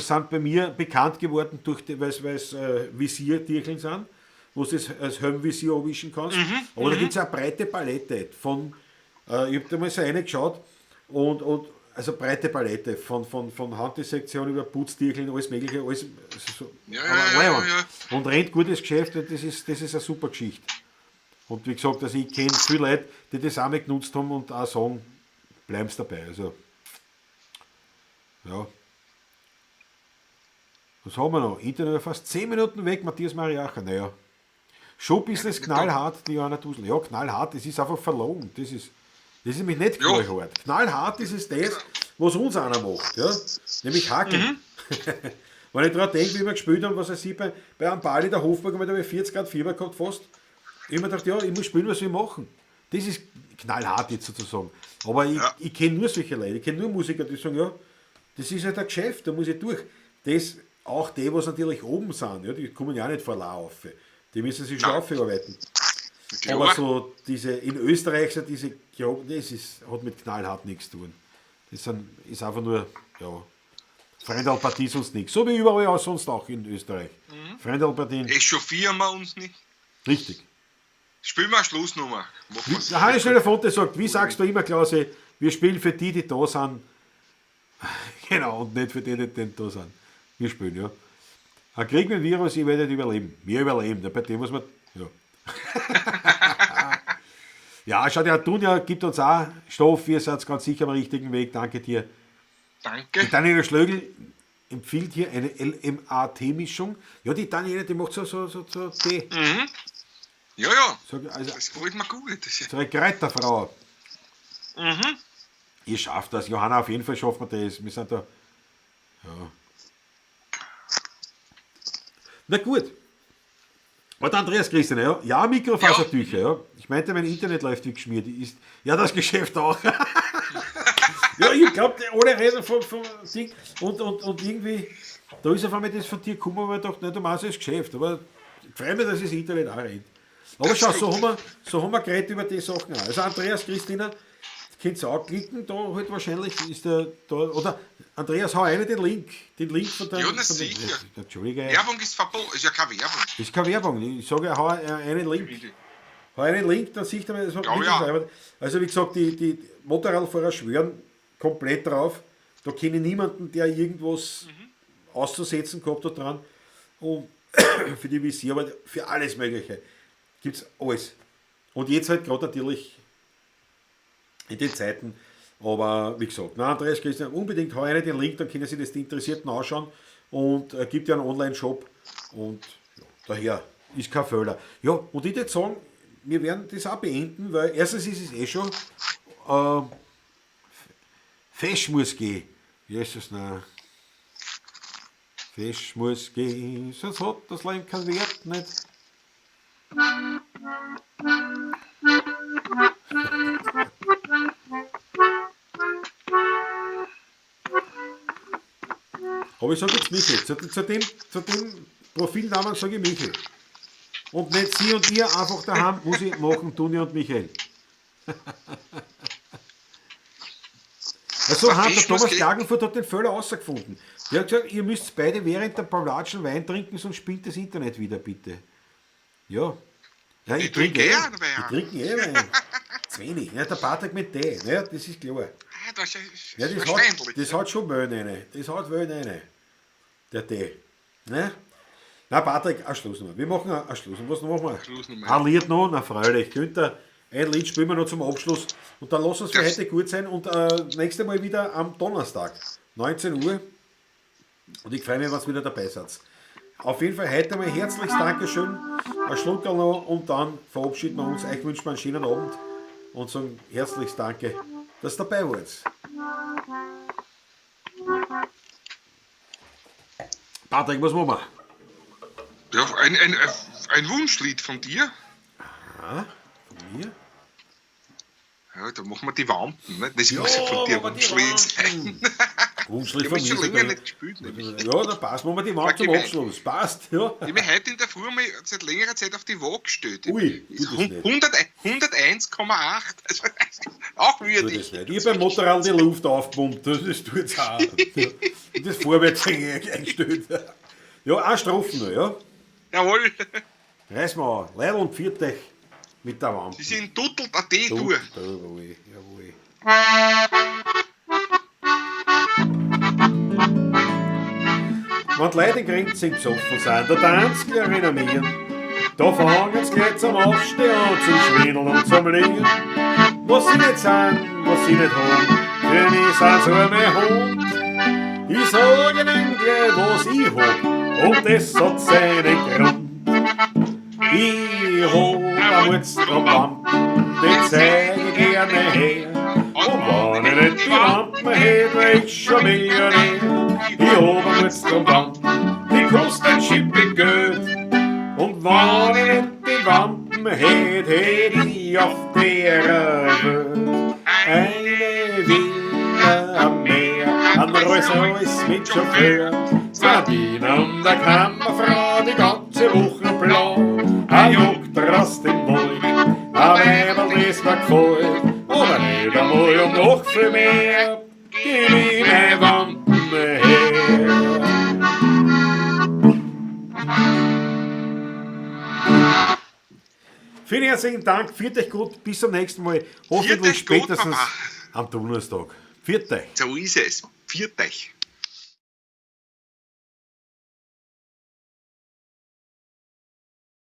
sind bei mir bekannt geworden, durch die, weil es Visier-Tiercheln sind, wo du das als Helmvisier abwischen kannst. Aber da gibt es eine breite Palette von, ich habe da mal so eine geschaut und also breite Palette von Handdissektion über Putztiercheln, alles mögliche, alles also so, aber leiwand. Und rennt gutes Geschäft und das ist eine super Geschichte. Und wie gesagt, also ich kenne viele Leute, die das auch mal genutzt haben und auch sagen, bleiben sie dabei. Also, ja. Was haben wir noch? Internet fast 10 Minuten weg, Matthias Mariacher. Naja. Showbusiness knallhart, die Johanna Dusel. Ja, knallhart, das ist einfach verlogen. Das ist nämlich nicht knallhart. Knallhart ist es das, was uns einer macht. Ja? Nämlich Hackeln. Wenn ich daran denke, wie wir gespielt haben, was weiß ich, bei einem Ball in der Hofburg, da habe ich 40 Grad Fieber gehabt fast. Ich hab mir gedacht, ja, ich muss spielen, was wir machen. Das ist knallhart jetzt sozusagen. Aber ich kenne nur solche Leute, ich kenne nur Musiker, die sagen, ja, das ist halt ein Geschäft, da muss ich durch. Das auch die, was natürlich oben sind, ja, die kommen ja auch nicht vor La auf. Die müssen sich schon aufarbeiten. Klar. Aber so diese, in Österreich so diese, ja, das ist, hat mit knallhart nichts zu tun. Das ist einfach nur, ja, Freundelpartie sonst nichts. So wie überall auch sonst auch in Österreich. Mhm. Freundelpartien. Echauffieren wir uns nicht. Richtig. Spielen wir eine Schlussnummer. Der Hannes Schöller-Fonte sagt, wie sagst du immer, Klausi, wir spielen für die, die da sind. Genau, und nicht für die, die nicht da sind. Wir spielen, ja. Ein Krieg mit dem Virus, ihr werdet überleben. Wir überleben, bei dem, was wir. Ja. Ja, schau, der Dunja gibt uns auch Stoff, ihr seid ganz sicher am richtigen Weg. Danke dir. Danke. Die Daniela Schlögl empfiehlt hier eine LMAT-Mischung. Ja, die Daniela, die macht so Tee. Mhm. Ja, ja. So, also, das gefällt mir gut. Das so eine Kräuterfrau. Mhm. Ihr schafft das. Johanna, auf jeden Fall schaffen wir das. Wir sind da. Ja. Na gut. Und Andreas Christian, ja, ja, Mikrofasertücher, ja. Ich meinte, mein Internet läuft wie geschmiert. Ist, ja, das Geschäft auch. Ja, ich glaube, alle reden vom Ding. Und irgendwie, da ist auf einmal das von dir gekommen, aber ich dachte, nicht, du machst das Geschäft. Aber ich freue mich, dass das Internet auch rennt. Aber schau, so haben wir geredet über die Sachen auch. Also Andreas, Christina, könnt ihr auch klicken, da halt wahrscheinlich ist der, da, oder Andreas, hau rein den Link von der. Ja, na sicher. Entschuldige. Werbung ist verboten, ist ja keine Werbung. Ist keine Werbung, ich sage, hau einen Link. Hau einen Link, dann sieht man das. Ja, ja. Also wie gesagt, die Motorradfahrer schwören komplett drauf. Da kenne ich niemanden, der irgendwas auszusetzen gehabt hat dran. Und für die Visier, aber für alles Mögliche gibt es alles. Und jetzt halt gerade natürlich in den Zeiten, aber wie gesagt, na Andreas, Christian, unbedingt hau rein den Link, dann können sich das die Interessierten anschauen und gibt ja einen Online-Shop und ja, daher ist kein Fehler. Ja, und ich würde sagen, wir werden das auch beenden, weil erstens ist es eh schon Fesch muss gehen. Jesus, nein. Fesch muss gehen, sonst hat das Leben keinen Wert nicht. Aber ich sage jetzt Michael, zu dem Profilnamen sage ich Michael. Und nicht sie und ihr, einfach daheim muss ich machen, Toni und Michael. Also hat der Thomas Klagenfurt hat den Völler rausgefunden. Der hat gesagt, ihr müsst beide während der Pavlatschen Wein trinken, sonst spinnt das Internet wieder, bitte. Ja. Ja, ich trinke eh Wein. Zu wenig. Ja, der Patrick mit Tee, ne, das ist klar. Das ist ja, das hat schon Wellen rein. Das hat Wellen rein. Der Tee. Ne? Na, Patrick, eine Schlussnummer. Wir machen eine Schlussnummer. Was machen wir? Schlussnummer. Ein Lied noch, na freilich. Günther, ein Lied spielen wir noch zum Abschluss. Und dann lass uns für heute gut sein. Und nächstes Mal wieder am Donnerstag, 19 Uhr. Und ich freue mich, wenn ihr wieder dabei seid. Auf jeden Fall heute einmal herzliches Dankeschön. Ein Schluckerl noch und dann verabschieden wir uns. Euch wünschen wir einen schönen Abend und sagen herzliches Danke, dass ihr dabei wart. Patrick, was machen wir? Ja, ein Wunschlied von dir. Aha, von mir? Ja, da machen wir die Wampen. Ne? Das muss ja von dir Wunschlied sein. Wunschlied Ich von habe mir. schon länger nicht gespielt. Nämlich. Ja, da passt. Machen wir die Wampen zum Abschluss. Passt, ja. Ich habe mich heute in der Früh mal seit längerer Zeit auf die Waage gestellt. Ui, tut das nicht. 101,8. Also, auch würdig. Tut das nicht. Ich habe beim Motorrad die Luft aufgepumpt. Das tut es auch. Und das vorwärts eingestellt. Ja, auch Strophen noch, ja. Jawohl. Reiß mal an. Leidl und pfiat euch mit der Wampe. Sie sind tuttelt a D-Dur. Jawohl, jawohl. Wenn die Leute in Grenzen besoffen sind, da tanzt gleich renommieren. Da fangen sie gleich zum Aufstehen an, zum Schwindeln und zum Liegen. Was sie nicht sind, was sie nicht haben, für mich sind sie mein Hund. Ich sag ihnen gleich, was ich hab, und das hat seinen Grund. Ich hab eine Mutterwampen, die zeig ich gerne her. Und wenn ich nicht die Wampen hätt, wär ich schon Millionär. Ich hab eine Mutterwampen, die kostet ein Schippe Geld. Und wenn ich nicht die Wampen hätt, hätt ich auf der Welt eine Villa am Meer, ein Rolls Royce mit Chauffeur. Zwei Diener und eine Kammerfrau, die ganze Woche blau. Ein Jagdrast im Wald, ein Weiberl, das mir gefällt, aber nicht einmal um noch viel mehr, gib ich meine Wampen her. Vielen herzlichen Dank, viert euch gut, bis zum nächsten Mal. Hoffentlich Viert euch gut, spätestens Papa. am Donnerstag. Viert euch. So ist es. Viert euch.